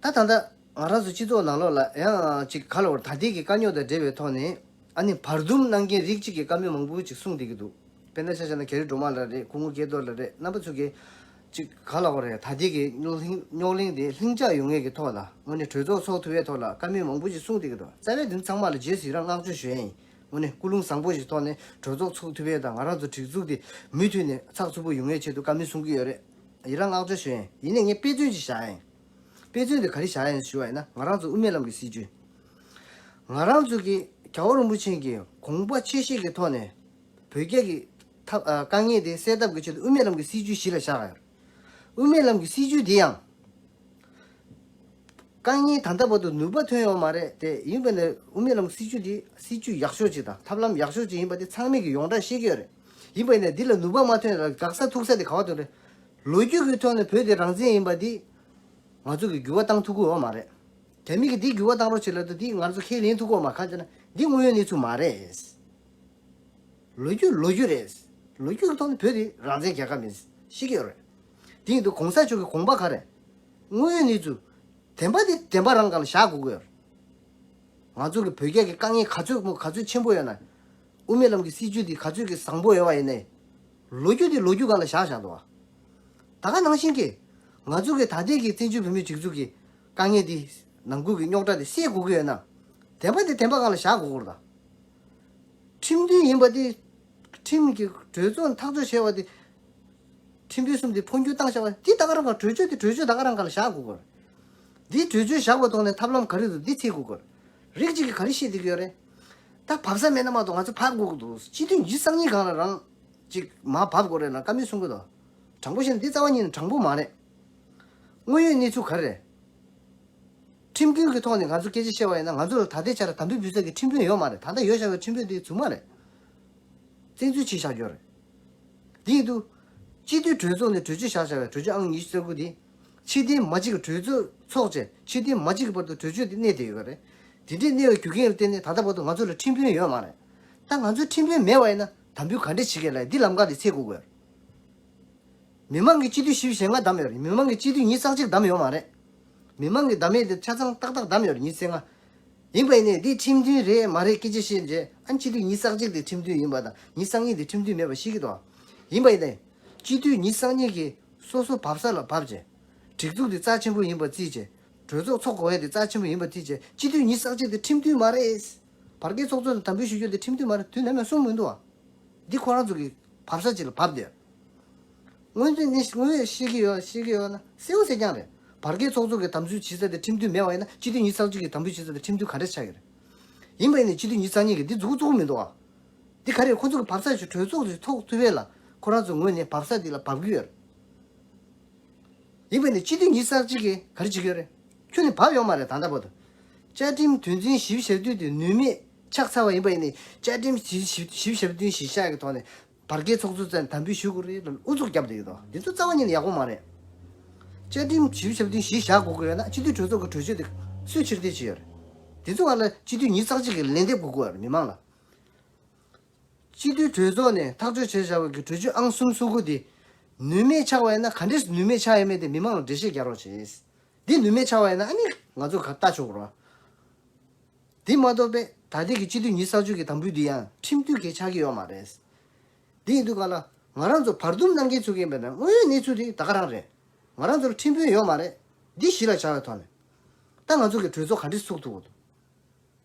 ད་ད་ལྟ་ང་རང་ཚོ་སྤྱི་ཚོགས་ནང་ལོགས་ལ་ཡང་ཅིག་ག་ལ་བར་ད་ལྟའི་གི་དཀའ་རྙོག་དང་འབྲེལ་བའི་ཐོག་ནས་ཨ་ནི་བར་འདུམ་གནང་མཁན་རིགས་གཅིག་གི་བཀའ་མོལ་མང་པོ་ཅིག་གསུངས་བསྡད་ཀྱི་འདུག། དཔེར་ན་ཆ་བཞག་ན་རྒྱ་རི་སྒྲོལ་མ་ལགས་རེད། སྐུ་ངོ་སྐལ་རྡོར་ལགས་རེད། རྣམ་པ་ཚོ་གིས་ཅིག་ག་ལ་བར་རེད། ད་ལྟའི་གི་རྙོག་གླེང་རྙོག་གླེང་དེ་ལྷིང་འཇགས་ཡོང་ཡས་ཀྱི་ཐོག་ལ་དངོས་གནས་གྲོས་ཚོགས་ཚོགས་ཐུབ་པའི་ཐོག་ལ་བཀའ་མོལ་མང་པོ་ཅིག་གསུངས་བསྡད་ཀྱི་འདུག། རྩ་བའི་དོན་ཚང་མ་ལ་རྗེས་སུ་ཡི་རང་བསྔགས་བརྗོད་ཞུ་ཡ་ཡིན། དངོས་གནས་ཀུན་སློང་བཟང་པོ་ཞིག་ཐོག་ནས་གྲོས་ཚོགས་ཚོགས་ཐུབ་པའི་དང་ང་རང་ཚོ་སྒྲིག་འཛུགས་དེ་མུ་མཐུད་ནས་ཚགས་ཚུད་པོ་ཡོང་ཡས་ཆེད་དུ་བཀའ་མོལ་གསུང་གི་ཡོད་རེད། ཡི་རང་བསྔགས་བརྗོད་ཞུ་ཡ་ཡིན། ཡིན་ནའི་ངས་དཔེ་མཚོན་ཅིག་བཞག་ཡ་ཡིན། དཔེ་མཚོན་དེ་ག་རེ་བཞག་ཡ་ཡིན་ཞུ་བ་ཡིན་ན་ང་རང་ཚོ་དབུ་མའི་ལམ་གྱི་སྲིད་བྱུས། ང་རང་ཚོ་གི་རྒྱལ་བ་རིན་པོ་ཆེ་གི་དགོངས་པ་ཆེ་བཞེས་ཀྱི་ཐོག་ནས་བོད་རྒྱ་གི་ཐབས་ཨ་དཀའ་ངལ་དེ་སེལ་ཐབས་ཀྱི་ཆེད་དུ་དབུ་མའི་ལམ་གྱི་སྲིད་བྱུས་གཞི་ལ་བཞག་ཡོད། དབུ་མའི་ལམ་གྱི་སྲིད་བྱུས་དེ་ཡང་། དཀའ་ངལ་ད་ལྟ་བར་དུ་ནུས་པ་ཐོན་ཡོད་མ་རེད་དེ་ཡིན་པ་ནས་དབུ་མའི་ལམ་སྲིད་བྱུས་འདི་སྲིད་བྱུས་ཡག་ཤོས་ཅིག་དང་ཐབས་ལམ་ཡག་ཤོས་ཅིག་ཡིན་པ་དེ་ཚང་མས་ཀྱི་ཡོངས་གྲགས་ཤེས་ཀྱི་ཡོད་རེད། ཡིན་པ་ནས་འདི་ལ་ནུས་པ་མ་ཐོན་ལ་དགག་ས་ཐུག་ས་དེ་ག་བ་དོན་རེད། ལོ་རྒྱུས་ཀྱི་ཐོག་ནས་བོད་དེ་རང་བཙན་ཡིན་པ་འདི་ང་ཚོ་གི་འགྱུར་བ་བཏང་ཐུབ་ཀྱི་ཡོད་མ་རེད། རྒྱ་མི་གི་འདི་འགྱུར་བ་བཏང་རོགས་བྱེད་ལབ་དུས་འདི་ང་ཚོ་ཁས་ལེན་ཐུབ་ཀྱི་ཡོད་མ་གང་ཅེ་ན་འདི་དངོས་ཡོད་གནས་ཚུལ་མ་རེད། ལོ་རྒྱུས་ལོ་རྒྱུས་རེད། ལོ་རྒྱུས་ཀྱི་ཐོག་ནས་བོད་དེ་རང་བཙན་རྒྱལ་ཁབ་མིན་ཤེས་ཀྱི་ཡོད་རེད། དེ་ཡིན་དུས་གོང་ས་མཆོག་གི་དགོངས་པ་ག་རེ། དངོས་ཡོད་གནས་ཚུལ། བདེན་པ་དེ་བདེན་པ་རང་སྒང་ལ་བཞག་དགོས་ཀྱི་ཡོད་རེད། ང་ཚོ་གི་བོད་རྒྱ་གི་དཀའ་ངལ་ག་ཚོད་མོ་ག་ཚོད་ཆེན་པོ་ཡོད་ན། དབུ་མའི་ལམ་གྱི་སྲིད་བྱུས་འདི་ག་ཚོད་ཀྱི་བཟང་པོ་ཡོད་པ་ཡིན་ནའི། ལོ་རྒྱུས་དེ་ལོ་རྒྱུས་སྒང་ལ་བཞག་བཞག་འདུག་བ། ད་ག་ནང་བཞིན་གྱི། ང་ཚོ་གི་ད་ལྟའི་གི་བཙན་བྱོལ་བོད་མིའི་སྒྲིག་འཛུགས་ཀྱི་དཀའ་ངལ་འདི། ནང་ཁུལ་གྱི་རྙོག་དྲ་དེ་སེལ་དགོས་ཀྱི་ཡོད་ན། བདེན་པ་དེ་བདེན་པ་སྒང་ལ་བཞག་དགོས་ཀྱི་རེད་ད། ཁྲིམས་མཐུན་ཡིན་པ་དེ། ཁྲིམས་ཀྱི་གྲོས་ཚོགས་ཐག་གཅོད་བྱས་པ་དེ། ཁྲིམས་དཔོན་གསུམ་དེ་འཕོ་འགྱུར་བཏང་བཞག་པ་དེ་ད་ག་རང་ག་གྲོས་ཆོད་དེ་གྲོས་ཆོད་ད་ག་རང་ག་ལ་བཞག་དགོས་ཀྱི་རེད། འདི་གྲོས་ཆོད་བཞག་པ་ཐོག་ནས་ཐབས་ལམ་ག་རེ་འདུག་འདི་འཚོལ་དགོས་ཀྱི་རེད། རིགས་གཅིག་གིས་ག་རེ་བཤད་བསྡད་ཀྱི་ཡོད་རེད། ད་བབས་ས་མེད་ན་མ་གཏོགས་ང་ཚོ་བབས་དགོས་ཀྱི་འདུག། སྤྱི་འཐུས་ཉི་ཤུ་རྩ་གཉིས་སྒང་ལ་རང་ཅིག་མར་བབས་དགོས་རེད་ལ་བཀའ་མོལ་གསུང་གི་འདུག། དྲང་པོ་བཤད་ན་འདི་རྩ་བ་ཉིད་ནས་དྲང་པོ་མ་རེད། དངོས་ཡོད་གནས་ཚུལ་ག་རེ་རེད། ཁྲིམས་མཐུན་གྱི་ཐོག་ནས་ང་ཚོ་སྐད་ཆ་བཤད་པ་ཡིན་ན་ང་ཚོ་ལ་ད་ལྟའི་ཆར་དམ་འབུལ་ཕུལ་ས་ཀྱི་ཁྲིམས་དཔོན་ཡོད་མ་རེད། ད་ལྟ་ཡོད་བཞག་པའི་ཁྲིམས་དཔོན་དེ་རྫུན་མ་རེད། བཙན་འཛུལ་བྱས་བཞག་རྒྱུ་རེད། དེ་ཡིན་དུས། སྤྱི་འཐུས་གྲོས་ཚོགས་ནས་གྲོས་ཆོད་བཞག་བཞག་པའི་གྲོས་ཆོད་ཨང་ཉི་ཤུ་རྩ་དགུ་དེ། ཕྱི་དོན་མ་གཅིག་གི་གྲོས་ཚོགས་འཚོགས་བྱས་ཕྱི་དོན་མ་གཅིག་གི་བར་དུ་གྲོས་ཆོད་དེ་གནས་བསྡད་ཡོད་པ་རེད། དེ་འདྲའི་གནས་པའི་རྒྱུ་རྐྱེན་ལ་བརྟེན་ནས་ད་ལྟ་བར་དུ་ང་ཚོ་ལ་ཁྲིམས་དཔོན་ཡོད་མ་རེད། ད་ང་ཚོའི་ཁྲིམས་དཔོན་མེད་པ་ཡིན་ན་དམ་འབུལ་ག་འདྲས་བྱེད་ཀྱི་ལ་འདི་ལམ་ཁ་དེ་འཚོལ་དགོས་ཀྱི་ཡོད་རེད། མི་མང་གི་སྤྱི་འཐུས་བཞི་བཅུ་ཞེ་ལྔ་བདམས་ཡོད་རེད། མི་མང་གི་སྤྱི་འཐུས་ཉི་ཤུ་རྩ་གཅིག་བདམས་ཡོད་མ་རེད། མི་མང་གི་བདམས་ཡས་དེ་ཆ་ཚང་ཏག་ཏག་བདམས་ཡོད་རེད་ཉི་ཤུ་རྩ་ལྔ། ཡིན་པ་ཡིན་ནའི་འདི་ཁྲིམས་མཐུན་རེད་མ་རེད་སྐད་ཆ་བཤད་རྗེས་ཨ་ནི་སྤྱི་འཐུས་ཉི་ཤུ་རྩ་གཅིག་དེ་ཁྲིམས་མཐུན་ཡིན་པ་དང་ཉི་ཤུ་རྩ་གཉིས་དེ་ཁྲིམས་མཐུན་མེད་པ་ཤེས་ཀྱི་འདུག། ཡིན་པ་ཡིན་ནའི། སྤྱི་འཐུས་ཉི་ཤུ་རྩ་གཉིས་ཀྱིས་སོ་སོ་བབས་ས་ལ་བབས་རྗེས། སྒྲིག་འཛུགས་དེ་རྩ་ཆེན་པོ་ཡིན་པ་བརྩིས་རྗེས། གྲོས་ཚོགས་འཚོགས་དགོས་ཡས་དེ་རྩ་ཆེན་པོ་ཡིན་པ་བརྩིས་རྗེས་སྤྱི་འཐུས་ཉི་ཤུ་རྩ་གཅིག་དེ་ཁྲིམས་མཐུན་མ་རེད། བར་བརྒལ་ཚོགས་གཙོ་དང་དམ་འབུལ་ཞུ་རྒྱུ་དེ་ཁྲིམས་མཐུན་མ་རེད་དུས་ནམ་ཡང་གསུངས་མི་འདུག་བ། འདི་ཁོ་རང་ཚོ་གི་བབས་ས་ཅིག་ལ་བབས་བསྡད། སྔོན་ཚུད་ནས་དངོས་ཡོད་ཤེས་ཀྱི་ཡོད་ཤེས་ཀྱི་ཡོད་ན་གསལ་བོ་གསལ་རྐྱང་རེད། བར་བརྒལ་ཚོགས་གཙོ་གི་དམ་འབུལ་བྱེད་ས་དེ་ཁྲིམས་མཐུན་མེད་པ་ཡིན་ན་སྤྱི་འཐུས་ཉི་ཤུ་རྩ་གཅིག་གི་དམ་འབུལ་བྱེད་ས་དེ་ཁྲིམས་མཐུན་ག་འདྲ་ཆགས་ཀྱི་རེད། ཡིན་པ་ཡིན་ནའི་སྤྱི་འཐུས་ཉི་ཤུ་རྩ་གཉིས་ཀྱིས་འདི་མཛུབ་གུ་བཙུགས་མི་འདུག་ཨ། འདི་ག་རེ་ཁོ་ཚོ་གི་བབས་ས་ཞིག་གྲོས་ཚོགས་ཤིག་ཚོགས་ཐུབ་པས་ལ་ཁོ་རང་ཚོ་ངོས་ནས་བབས་ས་འདི་ལ་བབས་ཀྱི་ཡོད་རེད། ཡིན་པ་ནི་སྤྱི་འཐུས་ཉི་ཤུ་རྩ་གཅིག་གིས་ག་རེ་བྱེད་ཀྱི་ཡོད་རེད། ཁྱོན་ནས་བབས་ཡོད་མ་རེད་ད་ལྟ་བར་དུ། བཅའ་ཁྲིམས་དོན་ཚན་བཞི་བཅུ་ཞེ་བདུན་དེ་ནུས་མེད་ཆགས་ཚར་བ་ཡིན་པ་ཡིན་ནའི་བཅའ་ཁྲིམས་བཞི་བཞི་བཅུ་ཞེ་བདུན་གཞི་བཞག་གི་ཐོག་ནས་བར་བརྒལ་ཚོགས་གཙོ་རྩ་ནས་དམ་འབུལ་ཞུ་དགོས་རེད་ལ་ཨུ་ཚུགས་བརྒྱབ་བསྡད་ཀྱི་འདུག། འདི་ཚོ་རྩ་བ་ཉིད་ནས་ཡག་པོ་མ་རེད། བཅའ་ཁྲིམས་བཞི་བཅུ་ཞེ་བདུན་གཞི་བཞག་དགོས་ཀྱི་ཡོད་ན་སྤྱི་འཐུས་གྲོས་ཚོགས་ཀྱི་གྲོས་ཆོད་དེ་སུས་ཕྱིར་འཐེན་བྱས་ཡོད་རེད། འདི་ཚོ་བར་ལ་སྤྱི་འཐུས་ཉི་ཤུ་རྩ་གཅིག་གིས་ལན་འདེབས་དགོས་ཀྱི་ཡོད་རེད་མི་མང་ལ། སྤྱི་འཐུས་གྲོས་ཚོགས་ནས་ཐག་གཅོད་བྱས་བཞག་པའི་གི་གྲོས་ཆོད་ཨང་གསུམ་སོ་དགུ་དེ་ནུས་མེད་ཆགས་པ་ཡིན་ན་ག་འདྲས་ནུས་མེད་ཆགས་ཡོད་མེད་དེ་མི་མང་ལ་འགྲེལ་བཤད་རྒྱག་རོགས་བྱེད། འདི་ནུས་མེད་ཆགས་པ་ཡིན་ན་ཨ་ནི་ང་ཚོ་ག་ལྟ་ཆོག་རོགས། འདི་མ་གཏོགས་པས་ད་ལྟའི་གི་སྤྱི་འཐུས་ཉི་ཤུ་རྩ་གཅིག་གི་དམ་འབུལ་འདི་ཡང་ཁྲིམས་མཐུན་གྱི་ཆགས་ཀྱི་ཡོད་མ་རེད། འདི་ཡིན་དུས་ག་ལ་ང་རང་ཚོ་བར་འདུམ་གནང་མཁན་ཚོ་གི་ཡིན་པ་ན་དངོས་ཡོད་གནས་ཚུལ་དེ་ད་ག་རང་རེད། ང་རང་ཚོར་ཁྲིམས་དཔོན་ཡོད་མ་རེད། འདི་གཞི་ལ་བཞག་པའི་ཐོག་ནས་ད་ང་ཚོ་གི་གྲོས་ཚོགས་ག་འདྲས་ཚུགས་ཐུབ་ཀྱི་འདུག།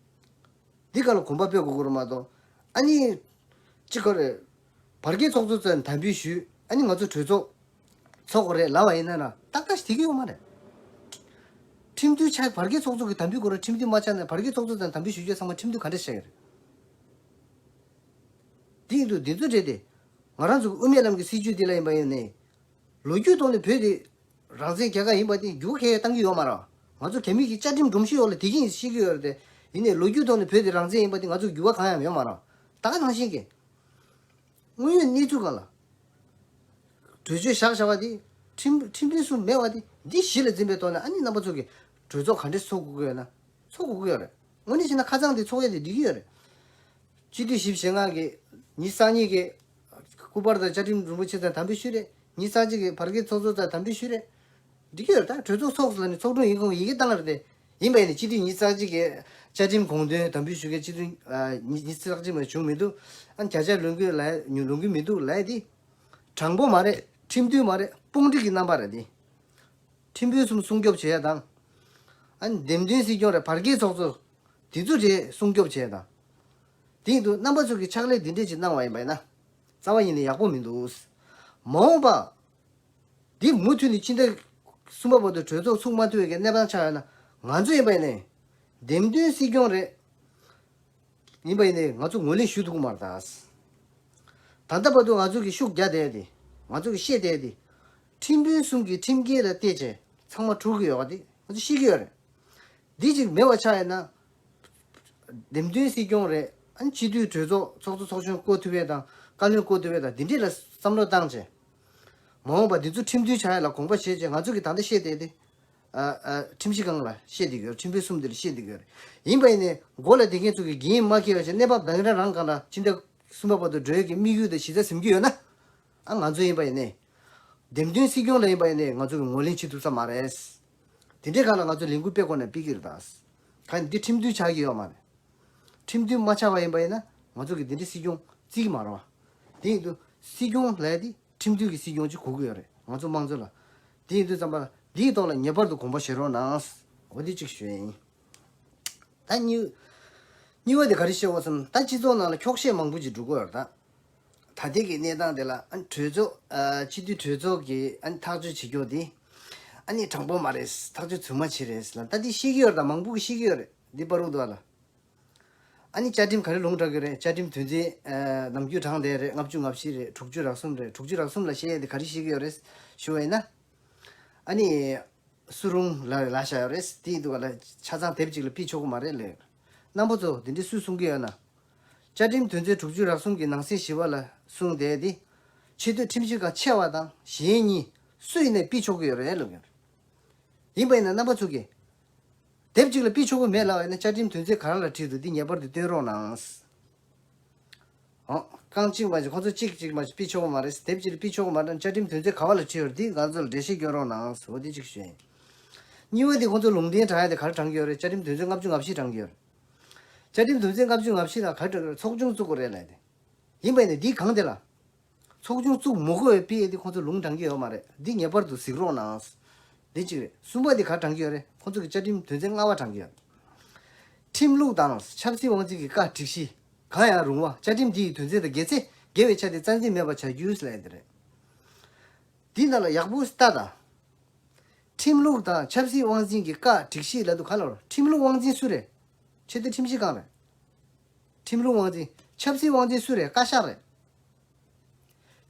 འདི་ག་ལ་གོམ་པ་སྤོས་དགོས་ཀྱི་རེད་མ་གཏོགས། ཨ་ནི། ཅི་ག་རེད། བར་བརྒལ་ཚོགས་གཙོ་རྩ་ནས་དམ་འབུལ་ཞུས། ཨ་ནི་ང་ཚོ་གྲོས་ཚོགས་ཚོགས་དགོས་རེད་ལབ་པ་ཡིན་ན་ན་ཏག་ཏག་ཞིག་འགྲིག་གི་ཡོད་མ་རེད། ཁྲིམས་མཐུན་ཆགས་བར་བརྒལ་ཚོགས་གཙོ་གི་དམ་འབུལ་དགོས་རེད་ཁྲིམས་མཐུན་མ་ཆགས་ན་བར་བརྒལ་ཚོགས་གཙོ་རྩ་ནས་དམ་འབུལ་ཞུ་རྒྱུ་ཚང་མ་ཁྲིམས་མཐུན་ག་འདྲ་ཆགས་ཀྱི་རེད། འདི་ཡིན་དུས་འདི་ཚོ་རེད་དེ། ང་རང་ཚོ་གི་དབུ་མའི་ལམ་གྱི་སྲིད་བྱུས་འདི་ལ་ཡིན་པ་ཡིན་ནའི། ལོ་རྒྱུས་ཐོག་ནས་བོད་དེ་རང་བཙན་རྒྱལ་ཁབ་ཡིན་པ་དེ་འགྱུར་ཁས་བཏང་གི་ཡོད་མ་རེད། ང་ཚོ་རྒྱ་མི་གི་བཅའ་ཁྲིམས་སྒྲོམ་གཞི་འོག་ལ་བསྡད་ཀྱི་ཡིན་ཤེས་ཀྱི་ཡོད་རེད་དེ། ཡིན་ནའི་ལོ་རྒྱུས་ཐོག་ནས་བོད་དེ་རང་བཙན་ཡིན་པ་དེ་ང་ཚོ་འགྱུར་བ་གང་ཡང་ཡོད་མ་རེད། ད་ག་ནང་བཞིན་གྱི་དངོས་ཡོད་གནས་ཚུལ་སྒང་ལ་གྲོས་ཆོད་བཞག་བཞག་པ་དེ་ཁྲིམས་ཁྲིམས་དཔོན་གསུམ་མེད་པ་དེ་འདི་གཞི་ལ་འཛིན་པའི་ཐོག་ནས། ཨ་ནི་རྣམ་པ་ཚོ་གི་གྲོས་ཚོགས་ག་འདྲས་ཚོགས་དགོས་ཀྱི་ཡོད་ན་ཚོགས་དགོས་ཀྱི་ཡོད་རེད། དངོས་གནས་བྱས་ན་ཁ་སང་དེ་ཚོགས་ཡས་དེ་འགྲིག་གི་ཡོད་རེད། སྤྱི་འཐུས་བཞི་བཅུ་ཞེ་ལྔ་གི་ཉི་ཤུ་རྩ་གཉིས་ཀྱི་སྐུ་པར་དང་བཅའ་ཁྲིམས་རིན་པོ་ཆེ་ཚོ་དམ་འབུལ་ཞུས་རེད། ཉི་ཤུ་རྩ་གཅིག་གི་བར་བརྒལ་ཚོགས་གཙོ་ཚོ་དམ་འབུལ་ཞུས་རེད། འགྲིག་གི་ཡོད་རེད། ད་གྲོས་ཚོགས་ཚོགས་ཟེར་ནས་ཚོགས་དྲུང་ཡིག་ཁུངས་ཡི་གེ་བཏང་རེད་དེ། ཡིན་པ་ཡིན་ནའི་སྤྱི་འཐུས་ཉི་ཤུ་རྩ་གཅིག་གི་བཅའ་ཁྲིམས་དགོངས་དོན་དམ་འབུལ་ཞུ་མཁན་སྤྱི་འཐུས་ཨ་ཉི་ཉི་ཤུ་རྩ་གཅིག་མ་བྱུང་མི་འདུག་ཨ་བརྒྱ་ཆ་ལོན་གྱི་ལ་ལོན་གྱི་མི་འདུག་ལབ་ཡས་དེ་དྲང་པོ་མ་རེད། ཁྲིམས་མཐུན་མ་རེད། དཔུང་སྒྲིག་གི་རྣམ་པ་རེད་དེ། ཁྲིམས་དཔོན་གསུམ་སྲུང་སྐྱོབ་བྱེད་ཡ་དང་། ཨ་ནི་འདེམས་ཐོན་སྲིད་སྐྱོང་རེད། བར་བརྒལ་ཚོགས་གཙོ་དེ་ཚོ་རེད་སྲུང་སྐྱོབ་བྱེད་ཡ་དང་། དེ་ཡིན་དུས་རྣམ་པ་ཚོ་གི་ཕྱག་ལས་འདི་འདྲས་ཅིག་གནང་བ་ཡིན་པ་ཡིན་ན། རྩ་བ་ཉིད་ནས་ཡག་པོ་མི་འདུག་མ་འོངས་པ་འདི་མུ་མཐུད་ནས་ཕྱི་ཟླ་གསུམ་པ་བར་དུ་གྲོས་ཚོགས་ཚུགས་མ་ཐུབ་པའི་གནས་སྟངས་ཆགས་ཡོད་ན། ང་ཚོ་ཡིན་པ་ཡིན་ནའི་འདེམས་ཐོན་སྲིད་སྐྱོང་རེད། ཡིན་པ་ཡིན་ནའི་ང་ཚོ་ངོས་ལེན་ཞུ་ཐུབ་ཀྱི་མ་རེད་ད། ད་ལྟ་བར་དུ་ང་ཚོ་གི་ཤུགས་རྒྱག་བསྡད་དེ། ང་ཚོ་གི་བཤད་བསྡད་དེ། ཁྲིམས་དཔོན་གསུམ་གྱིས་ཁྲིམས་འགལ་ལ་བལྟས་བྱས་ཚང་མ་གྲུབ་ཀྱི་ཡོད་པ་དེ་ང་ཚོ་ཤེས་ཀྱི་ཡོད་རེད། འདི་ཅིག་མེད་པ་ཆགས་ཡོད་ན། འདེམས་ཐོན་སྲིད་སྐྱོང་རེད། ཨ་ནི་སྤྱི་འཐུས་གྲོས་ཚོགས་ཚོགས་གཙོ་ཚོགས་གཞོན་བསྐོ་ཐུབ་ཡས་དང་བཀའ་བློན་བསྐོ་ཐུབ་ཡས་དང་འདི་འདྲས་ལ་བསམ་བློ་བཏང་བྱས། མ་འོངས་པ་འདི་ཚོ་ཁྲིམས་མཐུན་ཆགས་ཡས་ལ་དགོངས་པ་བཞེས་བྱས། ང་ཚོ་གི་ད་ལྟ་བཤད་བསྡད་དེ། ཨ་ཨ་ཁྲིམས་ཞིབ་ཁང་ལ་བཤད་བསྡད་ཡོད། ཁྲིམས་དཔོན་གསུམ་འདི་ལ་བཤད་བསྡད་ཡོད། ཡིན་པ་ཡིན་ནའི་མགོ་ལ་བསྡད་མཁན་ཚོ་གི་འགན་མ་འཁྱེར་བ་བྱས། གནས་བབ་ད་ག་རང་རང་སྒང་ལ་ཕྱི་ཟླ་གསུམ་པ་བར་དུ་འགྲོ་ཡས་ཀྱི་དམིགས་ཡུལ་དང་གཞི་རྩ་ཟིན་གྱི་ཡོད་ན། ཨ་ང་ཚོ་ཡིན་པ་ཡིན་ནའི། འདེམས་ཐོན་སྲིད་སྐྱོང་ལ་ཡིན་པ་ཡིན་ནའི་ང་ཚོ་གི་ངོས་ལེན་བྱེད་ཐུབ་ས་མ་རེད། དེ་འདྲའི་སྒང་ལ་ང་ཚོ་ལས་འགུལ་སྤེལ་དགོས་ན་སྤེལ་གྱི་རེད་ད། གང་ཡིན་འདི་ཁྲིམས་མཐུན་ཆགས་ཀྱི་ཡོད་མ་རེད། ཁྲིམས་མཐུན་མ་ཆགས་པ་ཡིན་པ་ཡིན་ན་ང་ཚོ་གི་འདི་འདྲའི་སྲིད་སྐྱོང་བརྩི་གི་མ་རེད་བ། དེ་ཡིན་དུས་སྲིད་སྐྱོང་ལབ་ཡ་དེ་ཁྲིམས་མཐུན་གྱི་སྲིད་སྐྱོང་ཅིག་དགོས་ཀྱི་ཡོད་རེད་ང་ཚོ་དམངས་གཙོ་ལ། དེ་ཡིན་དུས་ཙམ་པ་ལ་འདིའི་ཐོག་ལ་ངེས་པར་དུ་དགོངས་པ་བཞེས་རོགས་གནང་། འོ་དེ་གཅིག་ཞུ་ཡ་ཡིན། ད་གཉིས་གཉིས་པ་དེ་ག་རེ་བཤད་འོ་བསམ། ད་སྤྱི་ཚོགས་ནང་ལ་འཁྱོག་བཤད་མང་པོ་ཅིག་འགྲོ་གི་ཡོད་རེད་ད། ད་ལྟའི་གི་གནས་སྟངས་དེ་ལ་ཨ་གྲོས་ཚོགས་ཨ་སྤྱི་འཐུས་གྲོས་ཚོགས་ཀྱིས་ཨ་ཐག་གཅོད་བྱེད་རྒྱུ་དེ་ཨ་ནི་དྲང་པོ་མ་རེད། ཐག་གཅོད་རྫུན་མ་བྱས་རེད་ལ། ད་འདི་ཤེས་ཀྱི་ཡོད་རེད་ད། མང་པོ་གིས་ཤེས་ཀྱི་ཡོད་རེད་འདི་བར་དུ་བ་ལ། ཨ་ནི་བཅའ་ཁྲིམས་ག་རེ་ལུང་དྲངས་ཀྱི་རེད། བཅའ་ཁྲིམས་དོན་ཚན་ཨ་ནམ་རྒྱུན་དྲངས་བསྡད་རེད། ལྔ་བཅུ་ང་བཞི་རེད། དྲུག་ཅུ་རེ་གསུམ་རེད། དྲུག་ཅུ་རེ་གསུམ་ལ་བཤད་ཡས་དེ་ག་རེ་བཤད་ཀྱི་ཡོད་རེད་ཞུ་བ་ཡིན་ན། ཨ་ནི། སུ་རུང་ལ་ལ་བཞག་ཡོད་རེད། དེ་ཡིན་དུས་ག་ལ་ཆ་ཚང་དེབ་གཅིག་ལ་ཕུད་ཆོག་གི་མ་རེད་ལབ་ཡོད། རྣམ་པ་ཚོ་དེ་འདྲའི་སུས་གསུང་གི་ཡོད་ན། བཅའ་ཁྲིམས་དོན་ཚན་དྲུག་ཅུ་རེ་གསུམ་གྱི་ནང་གསེས་བཞི་པ་ལ་གསུངས་བསྡད་དེ། ཆེས་མཐོའི་ཁྲིམས་ཞིབ་ཁང་ཆེ་བ་དང་གཞན་གཉིས་སུ་ཡིན་ནའི་ཕུད་ཆོག་གི་ཡོད་རེད་ལབ་ཡོད། ཡིན་པ་ཡིན་ན་རྣམ་པ་ཚོ་གིས། དེབ་གཅིག་ལ་ཕུད་ཆོག་གི་མེད་ལབ་པ་ཡིན་ན་བཅའ་ཁྲིམས་དོན་ཚན་ག་རེ་ལ་བྲིས་འདུག་འདི་ངེས་པར་དུ་སྟོན་རོགས་གནང་། ཨོ། རྐང་གཅིག་མ་གཅིག་ཁོང་ཚོ་གཅིག་གཅིག་མ་གཅིག་ཕུད་ཆོག་གི་མ་རེད། དེབ་གཅིག་ལ་ཕུད་ཆོག་གི་མ་རེད། བཅའ་ཁྲིམས་དོན་ཚན་ག་བ་ལ་བྲིས་ཡོད་རེད། འདི་ང་ཚོ་ལ་འགྲེལ་བཤད་སྐྱོན་རོགས་གནང་ཟེར་བ་འདི་གཅིག་ཞུ་ཡིན། གཉིས་པ་འདི་ཁོང་ཚོ་ལུང་བསྟན་དྲངས་ཡ་དེ་ག་རེ་དྲངས་ཀྱི་ཡོད་རེད། བཅའ་ཁྲིམས་དོན་ཚན་ལྔ་བཅུ་ང་བཞི་དྲངས་ཀྱི་ཡོད་རེད། བཅའ་ཁྲིམས་དོན་ཚན་ལྔ་བཅུ་ང་བཞི་ལ་ག་རེ་དྲངས་ཀྱི་རེད། ཚོགས་ཆུང་བཙུགས་དགོས་རེད་ལབ་དེ། ཡིན་པ་ཡིན་ནའི་འདི་གང་དེ་ལ། ཚོགས་ཆུང་བཙུགས་མི་དགོས་པའི་དཔེ་དེ་ཁོང་ཚོ་ལུང་དྲངས་ཀྱི་ཡོད་མ་རེད། འདི་ངེས་པར་དུ་གཟིགས་རོགས་གནང་། འདི་གཅིག་རེད། གསུམ་པ་འདི་ག་རེ་དྲངས་ཀྱི་ཡོད་རེད། ཁོང་ཚོ་གི་བཅའ་ཁྲིམས་དོན་ཚན་ལྔ་པ་དྲངས་ཀྱི་ཡོད། ཁྲིམས་ལུགས་དང་ཆབ་སྲིད་དབང་འཛིན་གྱི་བཀའ་སྒྲིག་གཞི་གང་ཡང་རུང་བ། བཅའ་ཁྲིམས་འདི་ཡི་དོན་ཚན་དང་འགལ་ཚེ་འགལ་བའི་ཆ་དེ་རྩ་འཛིན་མེད་པར་བྱ་རྒྱུ་ལབ་ཡ་དེ་རེད། འདི་ནང་ལ་ཡག་པོ་ལྟ་དང་། ཁྲིམས་ལུགས་དང་ཆབ་སྲིད་དབང་འཛིན་གྱི་བཀའ་སྒྲིག་གཞི་ལབ་དུས་ག་ལ་རེད། ཁྲིམས་ལུགས་དབང་འཛིན་སུ་རེད། ཆེས་མཐོའི་ཁྲིམས་ཞིབ་ཁང་རེད། ཁྲིམས་ལུགས་དབང་འཛིན། ཆབ་སྲིད་དབང་འཛིན་སུ་རེད། བཀའ་ཤག་རེད།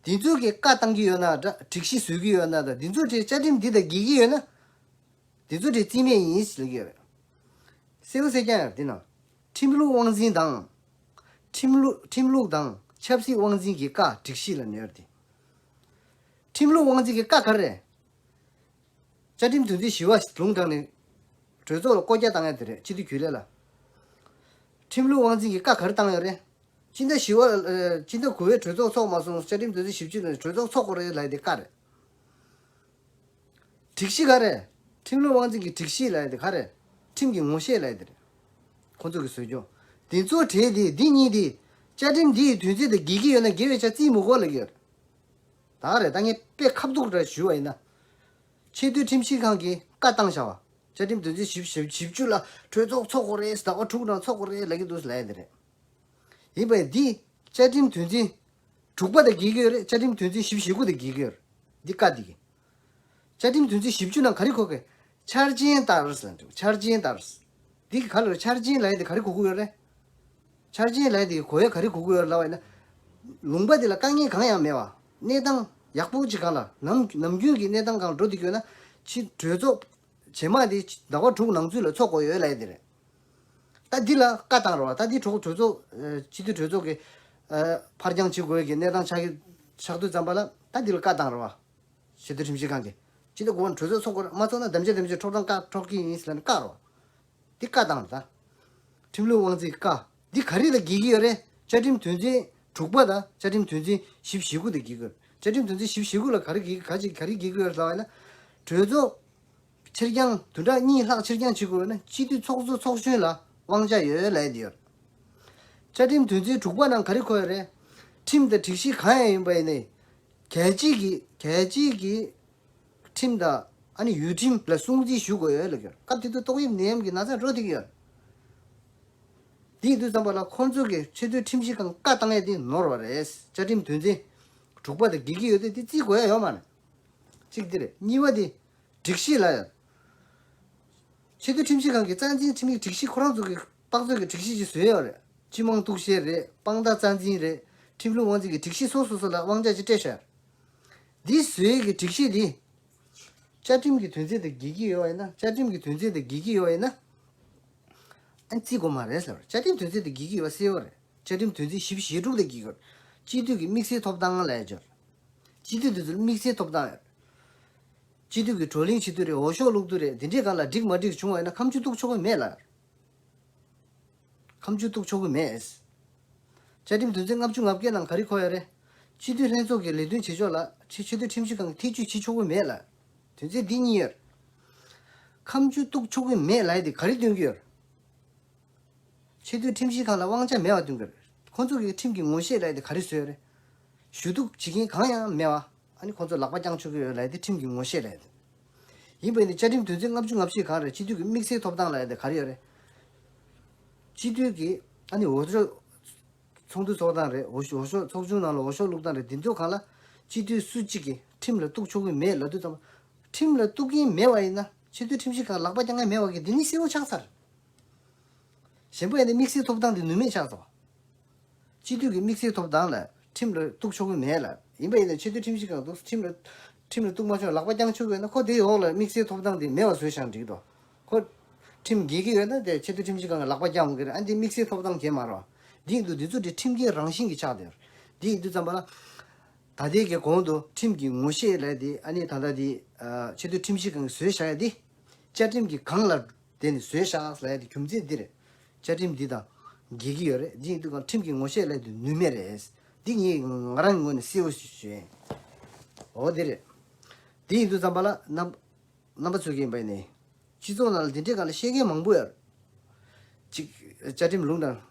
འདི་ཚོ་གིས་བཀའ་བཏང་གི་ཡོད་ན་འདྲ། སྒྲིག་གཞི་བཟོ་གི་ཡོད་ན་འདྲ། འདི་ཚོ་གིས་བཅའ་ཁྲིམས་འདི་དང་འགལ་གྱི་ཡོད་ན། འདི་ཚོ་གིས་རྩིས་མེད་ཡིན་ཟེར་གྱི་ཡོད་རེད། གསལ་པོ་གསལ་རྐྱང་ཡོད་རེད་འདི་ནང་། ཁྲིམས་ལུགས་དབང་འཛིན་དང་། ཁྲིམས་ལུགས་ཁྲིམས་ལུགས་དང་ཆབ་སྲིད་དབང་འཛིན་གྱི་བཀའ་སྒྲིག་གཞི་ལ་ནོར་ཏེ། ཁྲིམས་ལུགས་དབང་འཛིན་གྱི་བཀའ་ག་རེ་རེད། བཅའ་ཁྲིམས་དོན་ཚན་བཞི་པ་ལུང་དྲངས་ནས་གྲོས་ཚོགས་ལ་བསྐོ་རྒྱ་བཏང་ཡ་དེ་རེད། སྤྱི་འཐུས་རྒྱུན་ལས་ལ། ཁྲིམས་ལུགས་དབང་འཛིན་གྱི་བཀའ་ག་རེ་བཏང་ཡོད་རེད། སྤྱི་ཟླ་བཞི་པ་ཨ་སྤྱི་ཟླ་དགུ་པའི་གྲོས་ཚོགས་ཚོགས་མ་སོང་། བཅའ་ཁྲིམས་དོན་ཚན་བཞི་བཅུ་ནང་གྲོས་ཚོགས་ཚོགས་དགོས་རེད་ལབ་ཡ་དེ་བཀའ་རེད། སྒྲིག་གཞི་ག་རེ། ཁྲིམས་ལུགས་དབང་འཛིན་གྱི་སྒྲིག་གཞི་ལབ་ཡ་དེ་ག་རེ། ཁྲིམས་ཀྱི་ངོ་ཤེས་ལབ་ཡ་དེ་རེད། ཁོང་ཚོ་གིས་བཟོས་རྒྱུ། དེ་ཚོ་གྲས་དེ་འདི་གཉིས་དེ། བཅའ་ཁྲིམས་འདི་ཡི་དོན་ཚན་དང་འགལ་གྱི་ཡོད་ན་འགལ་བའི་ཆ་རྩིས་མི་དགོས་ལབ་ཀྱི་ཡོད་རེད། ད་ག་རེད། ད་ངས་དཔེ་ཁ་བསྡུར་འདྲ་ཞུས་པ་ཡིན་ན། ཆེས་མཐོའི་ཁྲིམས་ཞིབ་ཁང་གིས་བཀའ་བཏང་བཞག་པ། བཅའ་ཁྲིམས་དོན་ཚན་བཞི་བཞི་བཞི་བཅུ་ལ་གྲོས་ཚོགས་ཚོགས་དགོས་རེད། ཟླ་བ་དྲུག་ནང་ཚོགས་དགོས་རེད་ལབ་ཀྱི་འདུག་ལབ་ཡ་དེ་རེད། ཡིན་པས་འདི་བཅའ་ཁྲིམས་དོན་ཚན་དྲུག་པ་དང་འགལ་གྱི་ཡོད་རེད། བཅའ་ཁྲིམས་དོན་ཚན་བཞི་བཅུ་ཞེ་དགུ་དང་འགལ་གྱི་ཡོད་རེད། འདི་བཀའ་འདི་གི། བཅའ་ཁྲིམས་དོན་ཚན་བཞི་བཅུ་ནང་ག་རེ་གོ་གི། འཆར་ཅན་ལྟར་ཟེར་འདུག་འཆར་ཅན་ལྟར། འདི་གི་ག་ལ་འཆར་ཅན་ལབ་ཡ་འདི་ག་རེ་གོ་གི་ཡོད་རེད། འཆར་ཅན་ལབ་ཡ་འདི་གོ་ཡ་ག་རེ་གོ་གི་ཡོད་རེད་ལབ་པ་ཡིན་ན། ལུང་པ་འདི་ལ་དཀའ་ངལ་གང་ཡང་མེད་པ། གནས་སྟངས་ཡག་པོ་ཅིག་སྒང་ལ་ནམ་ནམ་རྒྱུན་གྱི་གནས་སྟངས་སྒང་ལ་འགྲོ་བསྡད་ཀྱི་ཡོད་ན། ཕྱི་གྲོས་ཚོགས་རྗེས་མ་དེ་ཟླ་བ་དྲུག་ནང་ཚུད་ལ་ཚོགས་དགོས་ཡོད་ལབ་ཡ་དེ་རེད། ད་འདི་ལ་བཀའ་བཏང་རོགས། ད་འདི་གྲོས་གྲོས་ཚོགས་ཨ་སྤྱི་འཐུས་གྲོས་ཚོགས་ཀྱི་ཨ་ཕར་འགྱངས་བྱེད་དགོས་ཀྱི་གནས་སྟངས་ཆགས་ཀྱི་ཆགས་དུས་ཙམ་པ་ལ་ད་འདི་ལ་བཀའ་བཏང་རོགས། ཆེས་མཐོའི་ཁྲིམས་ཞིབ་ཁང་གིས་སྤྱི་འཐུས་གོ་གྲོས་ཚོགས་ཚོགས་དགོས་རེད། མ་ཚོགས་ན་དམ་བཅའ་དམ་བཅའ་འཕྲོག་བཏང་བཀག་འཕྲོག་གི་ཡིན་ཟེར་ནས་བཀག་རོགས། འདི་བཀའ་བཏང་རེད་ད། ཁྲིམས་ལུགས་དབང་འཛིན་བཀའ། འདི་ག་རེ་ལ་འགལ་གྱི་ཡོད་རེད། བཅའ་ཁྲིམས་དོན་ཚན་དྲུག་པ་དང་བཅའ་ཁྲིམས་དོན་ཚན་བཞི་བཅུ་ཞེ་དགུ་དང་འགལ་གྱི་ཡོད་རེད། བཅའ་ཁྲིམས་དོན་ཚན་བཞི་བཅུ་ཞེ་དགུ་ལ་ག་རེ་འགལ་གྱི་ག་ཅིག་ག་རེ་འགལ་གྱི་ཡོད་རེད་ལབ་པ་ཡིན་ན། གྲོས་ཚོགས་ཕྱིར་འགྱངས་བདུན་ཕྲག་གཉིས་ལྷག་ཕྱིར་འགྱངས་བྱེད་དགོས་ཡོད་ན་སྤྱི་འཐུས་ཚོགས་གཙོ་ཚོགས་གཞོན་ལ་དབང་ཆ་ཡོད་ལབ་ཡོད་རེད། བཅའ་ཁྲིམས་དོན་ཚན་དྲུག་པ་ནང་ག་རེ་འཁོད་ཡོད་རེད། ཁྲིམས་དང་སྒྲིག་གཞི་གང་ཡང་ཡིན་པ་ཡིན་ནའི། རྒྱལ་སྤྱི་གི་རྒྱལ་སྤྱི་གི་ཁྲིམས་དང་ཨ་ནི་ཡུལ་ཁྲིམས་ལ་སྲུང་བརྩི་ཞུ་དགོས་ཡོད་ལབ་ཀྱི་ཡོད། སྐབས་དེ་དུས་ཏོག་དབྱིབས་ནད་ཡམས་ཀྱི་ན་ཚ་འགྲོ་བསྡད་ཀྱི་ཡོད། དེ་ཡིན་དུས་ཙམ་པ་ལ་ཁོང་ཚོ་གིས་ཆེས་མཐོའི་ཁྲིམས་ཞིབ་ཁང་བཀའ་བཏང་ཡས་དེ་ནོར་བ་རེད། བཅའ་ཁྲིམས་དོན་ཚན་དྲུག་པ་དང་འགལ་གྱི་ཡོད་དེ་དེ་བརྩི་དགོས་ཡ་ཡོད་མ་རེད། གཅིག་དེ་རེད། གཉིས་པ་དེ་སྒྲིག་གཞི་ལ་ཡ། ཆེས་མཐོའི་ཁྲིམས་ཞིབ་ཁང་གི་རྩ་འཛིན་ཁྲིམས་ཡིག་སྒྲིག་གཞི་ཁོ་རང་ཚོ་གི་དཔག་ཚོད་ཀྱི་སྒྲིག་གཞི་ཅིག་བཟོས་ཡོད་རེད། སྤྱི་དམངས་གཏུག་བཤེར་རེད། དཔང་རྟགས་རྩ་འཛིན་རེད། ཁྲིམས་ལུགས་དབང་འཛིན་གྱི་སྒྲིག་གཞི་སོ་སོ་སོ་ལ་དབང་ཆ་ཅིག་སྤྲད་བཞག་འདི་བཟོས་ཀྱི་སྒྲིག་གཞི་འདི། བཅའ་ཁྲིམས་ཀྱི་དོན་ཚན་དང་འགལ་གྱི་ཡོད་པ་ཡིན་ན། བཅའ་ཁྲིམས་ཀྱི་དོན་ཚན་དང་འགལ་གྱི་ཡོད་པ་ཡིན་ན། ཨ་ནི་བརྩི་དགོས་མ་རེད་ཟེར་བ་རེད། བཅའ་ཁྲིམས་དོན་ཚན་དང་འགལ་གྱི་ཡོད་པ་གསལ་པོ་རེད། བཅའ་ཁྲིམས་དོན་ཚན་བཞི་བཅུ་ཞེ་དྲུག་དང་འགལ་གྱི་ཡོད། སྤྱི་འཐུས་ཀྱི་དམིགས་བསལ་ཐོབ་ཐང་ལ་ཡ་སྦྱོར། སྤྱི་འཐུས་དེ་ཚོར་དམིགས་བསལ་ཐོབ་ཐང་ཡོད། སྤྱི་འཐུས་ཀྱི་བགྲོ་གླེང་བྱེད་དུས་རེད། འོས་ཤོག་བླུག་དུས་རེད། འདི་འདྲའི་སྒང་ལ་འགྲིག་མ་འགྲིག་བྱུང་བ་ཡིན་ན་ཁ་མཆུ་གཏུག་ཆོག་གི་མེད་ལ། ཁ་མཆུ་གཏུག་ཆོག་གི་མེད། བཅའ་ཁྲིམས་དོན་ཚན་ལྔ་བཅུ་ང་བརྒྱད་ནང་ག་རེ་འཁོད་ཡོད་རེད། སྤྱི་འཐུས་ལྷན་ཚོགས་ཀྱི་ལས་དོན་བྱེད་ཕྱོགས་ལ་ཆེས་ཆེས་མཐོའི་ཁྲིམས་ཞིབ་ཁང་གིས་ཐེ་བྱུས་བྱེད་ཆོག་གི་མེད་ལ། དོན་ཚན་འདི་གཉིས་ཡོད། ཁ་མཆུ་གཏུག་ཆོག་གི་མེད་ལབ་ཡ་དེ་ག་རེ་སྟོན་གྱི་ཡོད་རེད། ཆེས་མཐོའི་ཁྲིམས་ཞིབ་ཁང་ལ་དབང་ཆ་མེད་པ་སྟོན་གྱི་རེད། ཁོང་ཚོ་གིས་ཁྲིམས་ཀྱི་ངོ་ཤེས་ལབ་ཡ་དེ་ག་རེ་བཟོས་ཡོད་རེད། ཞུ་གཏུག་བྱེད་མཁན་གང་ཡང་མེད་པ། ཨ་ནི་ཁོང་ཚོ་ལག་པ་བརྐྱང་ཆོག་གི་ཡོད་ལབ་ཡ་དེ་ཁྲིམས་ཀྱི་ངོ་ཤེས་རེད། ཡིན་པས་ནི་བཅའ་ཁྲིམས་དོན་ཚན་ལྔ་བཅུ་ང་བཞི་གང་རེད། སྤྱི་འཐུས་ཀྱི་དམིགས་བསལ་ཐོབ་ཐང་ལབ་ཡ་དེ་ག་རེ་ཡོད་རེད། སྤྱི་འཐུས་ཀྱི་ཨ་ནི་འོས་ཤོག་ཚོགས་འདུ་ཚོགས་སྟངས་རེད། འོས་ཤོག་འོས་ཤོག་ཚོགས་ཆུང་ནང་ལ་འོས་ཤོག་བླུག་སྟངས་རེད། འདི་ཚོ་སྒང་ལ་སྤྱི་འཐུས་སུ་གཅིག་གིས་ཁྲིམས་ལ་གཏུག་ཆོག་གི་མེད་ལབ་དུས་ཙམ་པ། ཁྲིམས་ལ་གཏུག་གིན་མེད་པ་ཡིན་ན་ཆེས་མཐོའི་ཁྲིམས་ཞིབ་ཁང་ལག་པ་བརྐྱང་མཁན་མེད་པ་གི་འདི་ནི་གསལ་པོ་ཆགས་ཚར། གཞན་པ་ཡིན་ན་དམིགས་བསལ་ཐོབ་ཐང་དེ་ནུས་མེད་ཆགས་སོང་། སྤྱི་འཐུས་ཀྱི་དམིགས་བསལ་ཐོབ་ཐང་ལ་ཁྲིམས་ལ་གཏུག་ཆོག་གི་མེད་ལ། ཡིན་པ་ཡིན་ན་ཆེས་མཐོའི་ཁྲིམས་ཞིབ་ཁང་དུ་ཁྲིམས་ལ་ཁྲིམས་ལ་གཏུག་མ་ཆོག་ལག་པ་བརྐྱང་ཆོག་གི་ཡོད་ན་ཁོ་དེའི་འོག་ལ་དམིགས་བསལ་ཐོབ་ཐང་དེ་མེད་པ་བཟོས་བཞག་འགྲིག་འདུག་ཁོ་ཁྲིམས་འགལ་གྱི་ཡོད་ན་དེ་ཆེས་མཐོའི་ཁྲིམས་ཞིབ་ཁང་གི་ལག་པ་བརྐྱང་གི་རེད། ཨ་འདི་དམིགས་བསལ་ཐོབ་ཐང་གས་མ་རོ། འདི་ཡིན་དུས་འདི་ཚོ་དེ་ཁྲིམས་འགལ་རང་བཞིན་གྱི་ཆགས་བསྡད་ཡོད། འདི་ཡིན་དུས་ཙམ་པ་ལ། ད་ལྟའི་གི་གོང་དུ་ཁྲིམས་ཀྱི་ངོ་ཤེས་ལས་དེ་ཨ་ནི་ད་ལྟ་དེ་ཆེས་མཐོའི་ཁྲིམས་ཞིབ་ཁང་གིས་བཟོས་བཞག་ཡ་དེ། བཅའ་ཁྲིམས་ཀྱི་སྒང་ལ། དེ་ནི་བཟོས་བཞག་ལབ་ཡ་དེ་རྒྱུ་མཚན་འདི་རེད། བཅའ་ཁྲིམས་འདི་དང་འགལ་གྱི་ཡོད་རེད། འདི་ཡིན་དུས་གང་ཁྲིམས་ཀྱི་ངོ་ཤེས་ལབ་དུས་ནུས་མེད་རེད། འདི་ངས་ང་རང་གི་ངོས་ནས་གསལ་པོ་ཞིག་ཞུ་ཡིན། འོ་དེ་རེད། དེ་ཡིན་དུས་ཙམ་པ་ལ་རྣམ་རྣམ་པ་ཚོ་གིས་ཡིན་པ་ཡིན་ནའི། སྤྱི་ཚོགས་ནང་ལ་འདི་འདྲའི་སྒང་ལ་བཤད་མཁན་མང་པོ་ཡོད་རེད། ཅིག་བཅའ་ཁྲིམས་ལུང་དང་།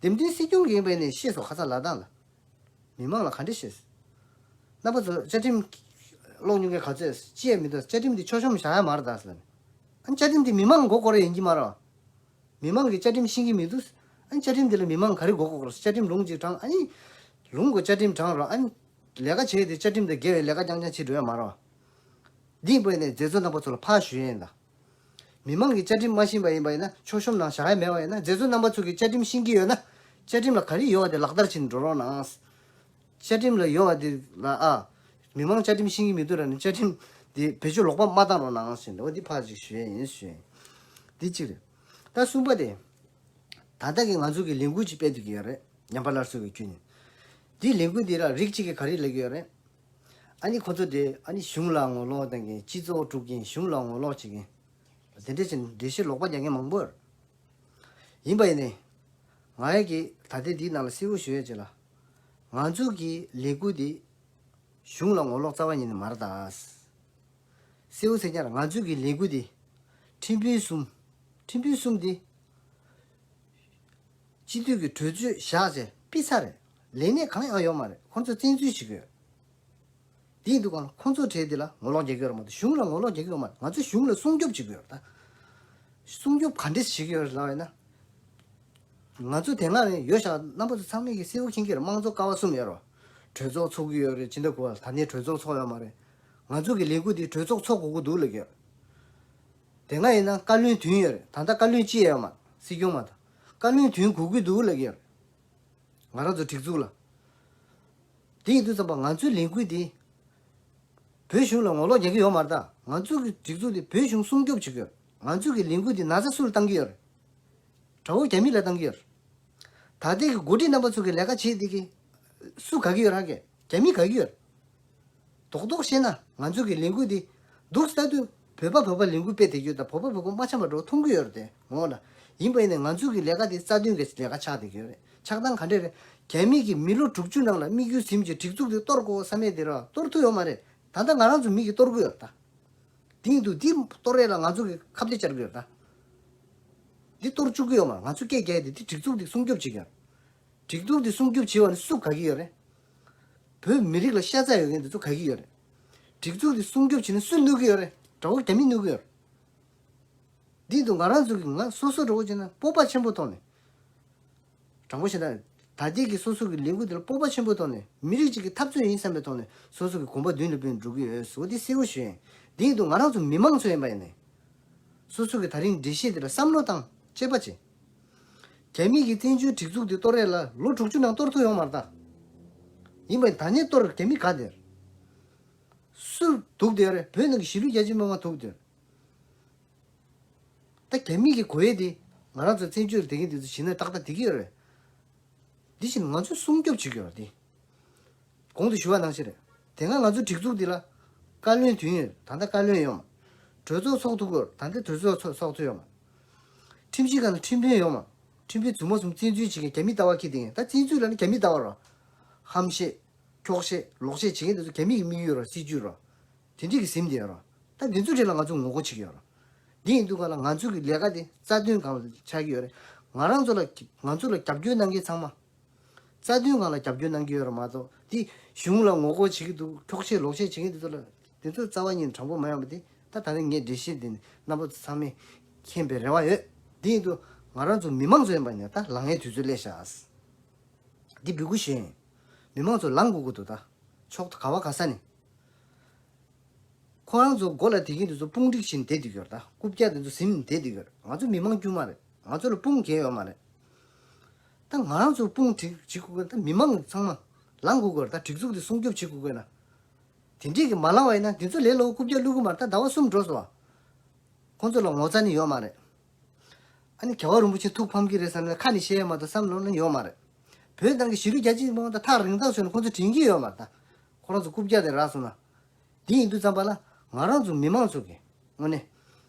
འདེམས་ཐོན་སྲིད་སྐྱོང་གིས་ཡིན་པ་ཡིན་ནའི་བཤད་སོང་ཁ་སང་ལ་དྭགས་ལ། མི་མང་ལ་ག་འདྲ་བཤད། རྣམ་པ་ཚོ་བཅའ་ཁྲིམས་ཀློག་མྱོང་མཁན་ག་ཚོད་ཅི་ཡང་མི་འདུག་བཅའ་ཁྲིམས་འདི་མཆོག་གཤོམ་བཞག་ཡ་མ་རེད་ད་ཟེར་ལབ་ནས། ཨ་ནི་བཅའ་ཁྲིམས་འདི་མི་མང་མགོ་སྐོར་ཡ་ཡིན་གྱི་མ་རེད། མི་མང་གིས་བཅའ་ཁྲིམས་ཤེས་ཀྱི་མི་འདུག་ཨ་ནི་བཅའ་ཁྲིམས་འདི་ལ་མི་མང་ག་རེ་མགོ་སྐོར་སྐོར། བཅའ་ཁྲིམས་ལུང་གཅིག་དྲངས། ཨ་ནི་ལུང་གོ་བཅའ་ཁྲིམས་དྲངས་རོགས། ཨ་ནི་ལས་ཀ་བྱས་ཏེ་བཅའ་ཁྲིམས་དང་འགལ་བའི་ལས་ཀ་རྐྱང་རྐྱང་བྱེད་འགྲོ་ཡ་མ་རེད། འདི་ཡིན་པ་ཡིན་ནས་མཛད་གཙོ་རྣམ་པ་ཚོ་ལ་ཕར་ཞུ་ཡ་ཡིན་ད། མི་མང་གིས་བཅའ་ཁྲིམས་མ་ཤེས་པ་ཡིན་པ་ཡིན་ན་མཆོག་གཤོམ་ནང་བཞག་ཡ་མེད་པ་ཡིན་ན། མཛད་གཙོ་རྣམ་པ་ཚོ་གིས་བཅའ་ཁྲིམས་ཤེས་ཀྱི་ཡོད་ན། བཅའ་ཁྲིམས་ལ་ག་རེ་ཡོད་པ་དེ་ལག་བསྟར་བྱེད་འགྲོ་རོགས་གནང་། བཅའ་ཁྲིམས་ལ་ཡོད་པ་དེ་ལ་ཨ། མི་མང་བཅའ་ཁྲིམས་ཤེས་ཀྱི་མི་འདུག་ལབ་ནས་བཅའ་ཁྲིམས་དེ་བེད་སྤྱོད་ལོག་པ་མ་བཏང་རོགས་གནང་ཟེར་ནས། འོ་འདི་ཕར་ཅིག་ཞུ་ཡ་ཡིན་ཞུ་ཡ་ཡིན། འདི་གཅིག་རེད། ད་གསུམ་པ་དེ། ད་ལྟ་གི་ང་ཚོ་གི་ལས་འགུལ་ཅིག་སྤེལ་བསྡད་ཀྱི་ཡོད་རེད། ཉམས་པ་སླར་གསོ་གི་བརྒྱུད་ནས། འདིའི་ལས་འགུལ་འདི་ར་རིགས་གཅིག་གིས་ག་རེ་ལབ་ཀྱི་ཡོད་རེད། ཨ་ནི་ཁོ་ཚོ་དེ་ཨ་ནི་གཞུང་ལ་ངོ་ལོག་བཏང་མཁན། སྤྱི་ཚོགས་དཀྲུག་མཁན། གཞུང་ལ་ངོ་ལོག་བྱེད་མཁན། དེ་འདྲ་བྱས་ནས་འགྲེལ་བཤད་ལོག་པ་རྒྱག་མཁན་མང་པོ་ཡོད་རེད། ཡིན་པ་ཡིན་ནའི། ང་ཡི་གི་ད་ལྟའི་འདིའི་ནང་ལ་གསལ་པོ་ཞུ་ཡ་ཅིག་ལ། ང་ཚོ་གི་ལས་འགུལ་འདི་གཞུང་ལ་ངོ་ལོག་རྩ་བ་ཉིད་ནས་མ་རེད་ད། གསལ་པོ་ཟེར་ཉག་ར་ང་ཚོ་གི་ལས་འགུལ་འདི། ཁྲིམས་དཔོན་གསུམ། ཁྲིམས་དཔོན་གསུམ་འདི། སྤྱི་འཐུས་ཀྱི་གྲོས་ཆོད་བཞག་བྱས་ཕུད་ཚར་རེད། ལས་གནས་གང་ཡང་ཡོད་མ་རེད། ཁོང་ཚོ་བཙན་འཛུལ་བྱེད་ཀྱི་ཡོད། དེ་ཡིན་དུས་གང་ཁོང་ཚོ་གྲས་དེ་ལ་ངོ་ལོག་རྒྱག་གི་ཡོད་རེད་མ་གཏོགས་གཞུང་ལ་ངོ་ལོག་རྒྱག་གི་ཡོད་མ་རེད། ང་ཚོས་གཞུང་ལ་སྲུང་སྐྱོབ་བྱེད་ཀྱི་ཡོད་རེད་ད། སྲུང་སྐྱོབ་ག་འདྲས་བྱེད་ཀྱི་ཡོད་རེད་ལབ་ཡིན་ན། ང་ཚོ་དེ་སྔ་ནས་ཡོད་ཤག་རྣམ་པ་ཚོ་ཚང་མས་ཀྱི་གསལ་པོ་མཁྱེན་གྱི་རེད། དམངས་གཙོ་ཀ་བ་གསུམ་ཡོད་རེད། གྲོས་ཚོགས་ཚོགས་ཀྱི་ཡོད་རེད། ཕྱི་ཟླ་དགུ་པ་ལ། ད་ནས་གྲོས་ཚོགས་ཚོགས་ཡོད་མ་རེད། ང་ཚོ་གི་ལས་འགུལ་འདི་གྲོས་ཚོགས་ཚོགས་དགོས་ཀྱི་འདུག་ལབ་ཀྱི་ཡོད་རེད། དེ་སྔ་ཡིན་ན་བཀའ་བློན་བདུན་ཡོད་རེད། ད་ལྟ་བཀའ་བློན་གཅིག་ཡོད་མ་རེད། སྲིད་སྐྱོང་མ་གཏོགས། བཀའ་བློན་བདུན་དགོས་ཀྱི་འདུག་ལབ་ཀྱི་ཡོད་རེད། ང་རང་ཚོ་སྒྲིག་འཛུགས་ལ། དེ་ཡིན་དུས་ཙམ་པ་ང་ཚོའི་ལས་འགུལ་འདི། བོད་གཞུང་ལ་ངོ་ལོག་རྒྱག་གི་ཡོད་མ་རེད་ད། ང་ཚོ་གི་སྒྲིག་འཛུགས་འདི་བོད་གཞུང་སྲུང་སྐྱོབ་བྱེད་ཀྱི་ཡོད་རེད། ང་ཚོ་གི་ལས་འགུལ་འདི་ན་ཚ་སུ་ལ་བཏང་གི་ཡོད་རེད། དགྲ་བོ་རྒྱ་མི་ལ་བཏང་གི་ཡོད་རེད། ད་ལྟའི་གི་འགོ་ཁྲིད་རྣམ་པ་ཚོ་གི་ལས་ཀ་བྱེད་དེ་གི་སུ་དགའ་གི་ཡོད་ར་གི། རྒྱ་མི་དགའ་གི་ཡོད་རེད། རྡོག་རྡོག་བཤད་ན་ང་ཚོ་གི་ལས་འགུལ་འདི་འདུག་ས་དུས་བོད་པ་བོད་པ་ལས་འགུལ་སྤེལ་བསྡད་ཀྱི་ཡོད། ད་བོད་པ་བོད་པ་མ་འཆམ་པ་འགྲོ་མཐོང་གི་ཡོད་རེད་དེ་ངོ་ལ། ཡིན་པ་ཡིན་ནའི་ང་ཚོ་གི་ལས་ཀ་དེ་རྩ་དོན་གི་ལས་ཀ་ཆགས་བསྡད་ཀྱི་ཡོད་རེད། ཆགས་སྟངས་ག་འདྲས་རེད། རྒྱ་མི་གི་མི་ལོ་དྲུག་ཅུ་ནང་ལ་དམིགས་ཡུལ་ཟིན་གྱི་སྒྲིག་འཛུགས་དེ་གཏོར་དགོས་བསམ་ཡས་དེ་ར་གཏོར་ཐུབ་ཡོད་མ་རེད། ད་ལྟ་ང་རང་ཚོ་མི་གིས་གཏོར་གི་ཡོད་རེད་ད། དེ་ཡིན་དུས་འདི་གཏོར་ཡས་ལ་ང་ཚོ་གི་ཁ་གཏད་བཅར་གི་ཡོད་རེད་ད། འདི་གཏོར་བཅུག་གི་ཡོད་མ་རེད། ང་ཚོ་སྐད་རྒྱག་ཡས་དེ་འདི་སྒྲིག་འཛུགས་འདི་སྲུང་སྐྱོབ་བྱེད་ཀྱི་ཡོད་རེད། སྒྲིག་འཛུགས་འདི་སྲུང་སྐྱོབ་བྱེད་པ་ནི་སུ་དགའ་གི་ཡོད་རེད། བོད་མི་རིགས་ལ་ཤ་ཚ་ཡོད་མཁན་འདི་ཚོ་དགའ་གི་ཡོད་རེད། སྒྲིག་འཛུགས་འདི་སྲུང་སྐྱོབ་བྱེད་ན་སུས་གནོད་ཀྱི་ཡོད་རེད། དགྲ་བོ་རྒྱ་མིས་གནོད་ཀྱི་ཡོད་རེད། འདི་འདུག་ང་རང་ཚོ་གི་ང་སོ་སོ་འགྲོ་བ་བྱས་ན་སྤོབས་པ་ཆེན་པོ་ཐོག་ནས། དྲང་པོ་བཤད་ན། ད་ལྟའི་གི་སོ་སོ་གི་ལས་འགུལ་འདི་ལ་སྤོབས་པ་ཆེན་པོ་ཐོག་ནས་མི་རིགས་གཅིག་གི་འཐབ་རྩོད་ཡིན་བསམ་པའི་ཐོག་ནས་སོ་སོ་གི་གོམ་པ་མདུན་ལ་སྤོས་འགྲོ་གི་ཡོད་ཟེར་བ་འདི་གསལ་པོ་ཞུ་ཡིན། འདི་ཡིན་དུས་ང་རང་ཚོ་མི་མང་ཚོ་ཡིན་པ་ཡིན་ནའི། སོ་སོ་གི་ད་རིང་འགྲེལ་བཤད་འདི་ལ་བསམ་བློ་བཏང་དཔྱད་པ་བྱེད། རྒྱ་མི་གི་བཙན་བྱོལ་སྒྲིག་འཛུགས་འདི་གཏོར་ཡས་ལ་ལོ་དྲུག་ཅུ་ནང་གཏོར་ཐུབ་ཡོད་མ་རེད་ད། ཡིན་པ་ཡིན་ད་ནས་གཏོར་རྒྱ་མི་ག་དེར། སུ་སྡུག་དེ་རེད། བོད་ནང་གི་གཞིས་ལུས་རྒྱ་ཆེ་མི་མང་སྡུག་དེ་རེད། ད་རྒྱ་མི་གི་གོ་ཡས་དེ་ང་རང་ཚོ་བཙན་བྱོལ་བསྡད་མཁན་དེ་ཚོ་བྱིན་ན་ཏག་ཏག་བསྡད་ཀྱི་ཡོད་རེད། འདི་བཞིན་ང་ཚོས་སྲུང་སྐྱོབ་བྱེད་ཀྱི་ཡོད་རེད་དེ། གོང་དུ་ཞུ་བ་ནང་བཞིན་རེད། དེ་སྔ་ང་ཚོའི་སྒྲིག་འཛུགས་འདི་ལ་བཀའ་བློན་དུས་ཡོད། ད་ལྟ་བཀའ་བློན་ཡོད་མ། གྲོས་ཚོགས་ཚོགས་ཐུབ་ཀྱི་ཡོད། ད་ལྟ་གྲོས་ཚོགས་ཚོགས་ཚོགས་ཐུབ་ཡོད་མ། ཁྲིམས་ཞིབ་ཁང་ལ་ཁྲིམས་དཔོན་ཡོད་མ། ཁྲིམས་དཔོན་རྫུན་མ་གསུམ་བཙན་འཛུལ་བྱེད་མཁན་རྒྱ་མི་ལྟ་བ་ཁྱེར་བསྡད་མཁན། ད་བཙན་འཛུལ་ལབ་ན་རྒྱ་མི་ལྟ་བ་རེད། ཧམ་བཤད། འཁྱོག་བཤད། ལོག་བཤད་བྱེད་མཁན་དེ་ཚོ་རྒྱ་མི་གི་དམིགས་ཡུལ་རེད། སྲིད་ཇུས་རེད། དེ་འདྲས་ཀྱི་ཟིན་བསྡད་ཡོད་རེད། ད་འདི་ཚོའི་གྲས་ལ་ང་ཚོས་ངོ་རྒོལ་བྱེད་ཀྱི་ཡོད་རེད། འདི་ཡིན་དུས་ག་ལ་ང་ཚོ་གི་ལས་ཀ་དེ་རྩ་དོན་སྒང་ལ་ཆགས་ཀྱི་ཡོད་རེད། ང་རང་ཚོ་ལ་ང་ཚོ་ལ་རྒྱབ་སྐྱོར་གནང་མཁན་ཚང་མ། རྩ་དོན་སྒང་ལ་རྒྱབ་སྐྱོར་གནང་གི་ཡོད་རེད་མ་གཏོགས། འདི་གཞུང་ལ་ངོ་རྒོལ་བྱེད་ཀྱི་འདུག་འཁྱོག་བཤད་ལོག་བཤད་བྱེད་མཁན་འདི་ཚོ་ལ། འདི་ཚོ་རྩ་བ་ཉིད་ནས་དྲང་པོ་མ་ཡོང་བ་དེ། ད་ད་ནི་ངས་འགྲེལ་བཤད་འདི་ནི་རྣམ་པ་ཚོ་ཚང་མས་མཁྱེན་པའི་རེ་བ་ཡོད། འདི་ཡིན་དུས་ང་རང་ཚོ་མི་མང་ཚོ་ཡིན་པ་ཡིན་ན་ད་ལངས་ཡས་དུས་ཚོད་སླེབས་ཤག་འདི་འབོད་སྐུལ་ཞུ་ཡིན། མི་མང་ཚོ་ལངས་དགོས་ཀྱི་འདུག་ད་ཕྱོགས་ག་བ་ག་ས་ནས། ཁོ་རང་ཚོ་མགོ་ལ་དེ་གིན་དེ་ཚོ་དཔུང་སྒྲིག་བྱས་ནས་བསྡད་འདུག་ཡོད་ད། རྐུབ་བཀྱག་དེ་ཚོ་ཟིན་ནས་བསྡད་འདུག་ཡོད། ང་ཚོ་མི་མང་དཀྱུས་མ་རེད། ང་ཚོ་ལ་དཔུང་གང་ཡང་ཡོད་མ་རེད། ད་ང་རང་ཚོ་དཔུང་སྒྲིག་བྱེད་དགོས་ཀྱི། ད་མི་མང་ཚང་མ་ལངས་དགོས་ཀྱི་རེད། ད་སྒྲིག་འཛུགས་དེ་སྲུང་སྐྱོབ་བྱེད་དགོས་ཀྱི་ན། དེ་འདྲས་ཀྱི་མ་ལངས་པ་ཡིན་ན་དེ་ཚོ་ལས་སླ་པོ་རྐུབ་བཀྱག་བླུག་གི་མ་རེད། ད་ཟླ་བ་གསུམ་འགྲོ་སོང་བ། ཁོང་ཚོ་ལ་ངོ་ཚ་ནི་ཡོད་མ་རེད། ཨ་ནི་རྒྱལ་བ་རིན་པོ་ཆེ་ཐུགས་ཕམ་གྱི་རེད་བསམ་ན་ཁ་ནས་བཤད་ཡ་མ་གཏོགས་བསམ་བློ་ནི་ཡོད་མ་རེད། བོད་ནང་གི་གཞིས་ལུས་རྒྱ་ཆེ་མང་པོ་དང་ཐག་རིང་ཐག་ཆོད་ནས་ཁོང་ཚོ་དྲན་གྱི་ཡོད་མ་རེད་ད། ཁོ་རང་ཚོ་རྐུབ་བཀྱག་དེ་རག་སོང་ན། དེ་ཡིན་དུས་ཙམ་པ་ལ་ང་རང་ཚོ་མི་མང་ཚོ་གི་དངོས་གནས་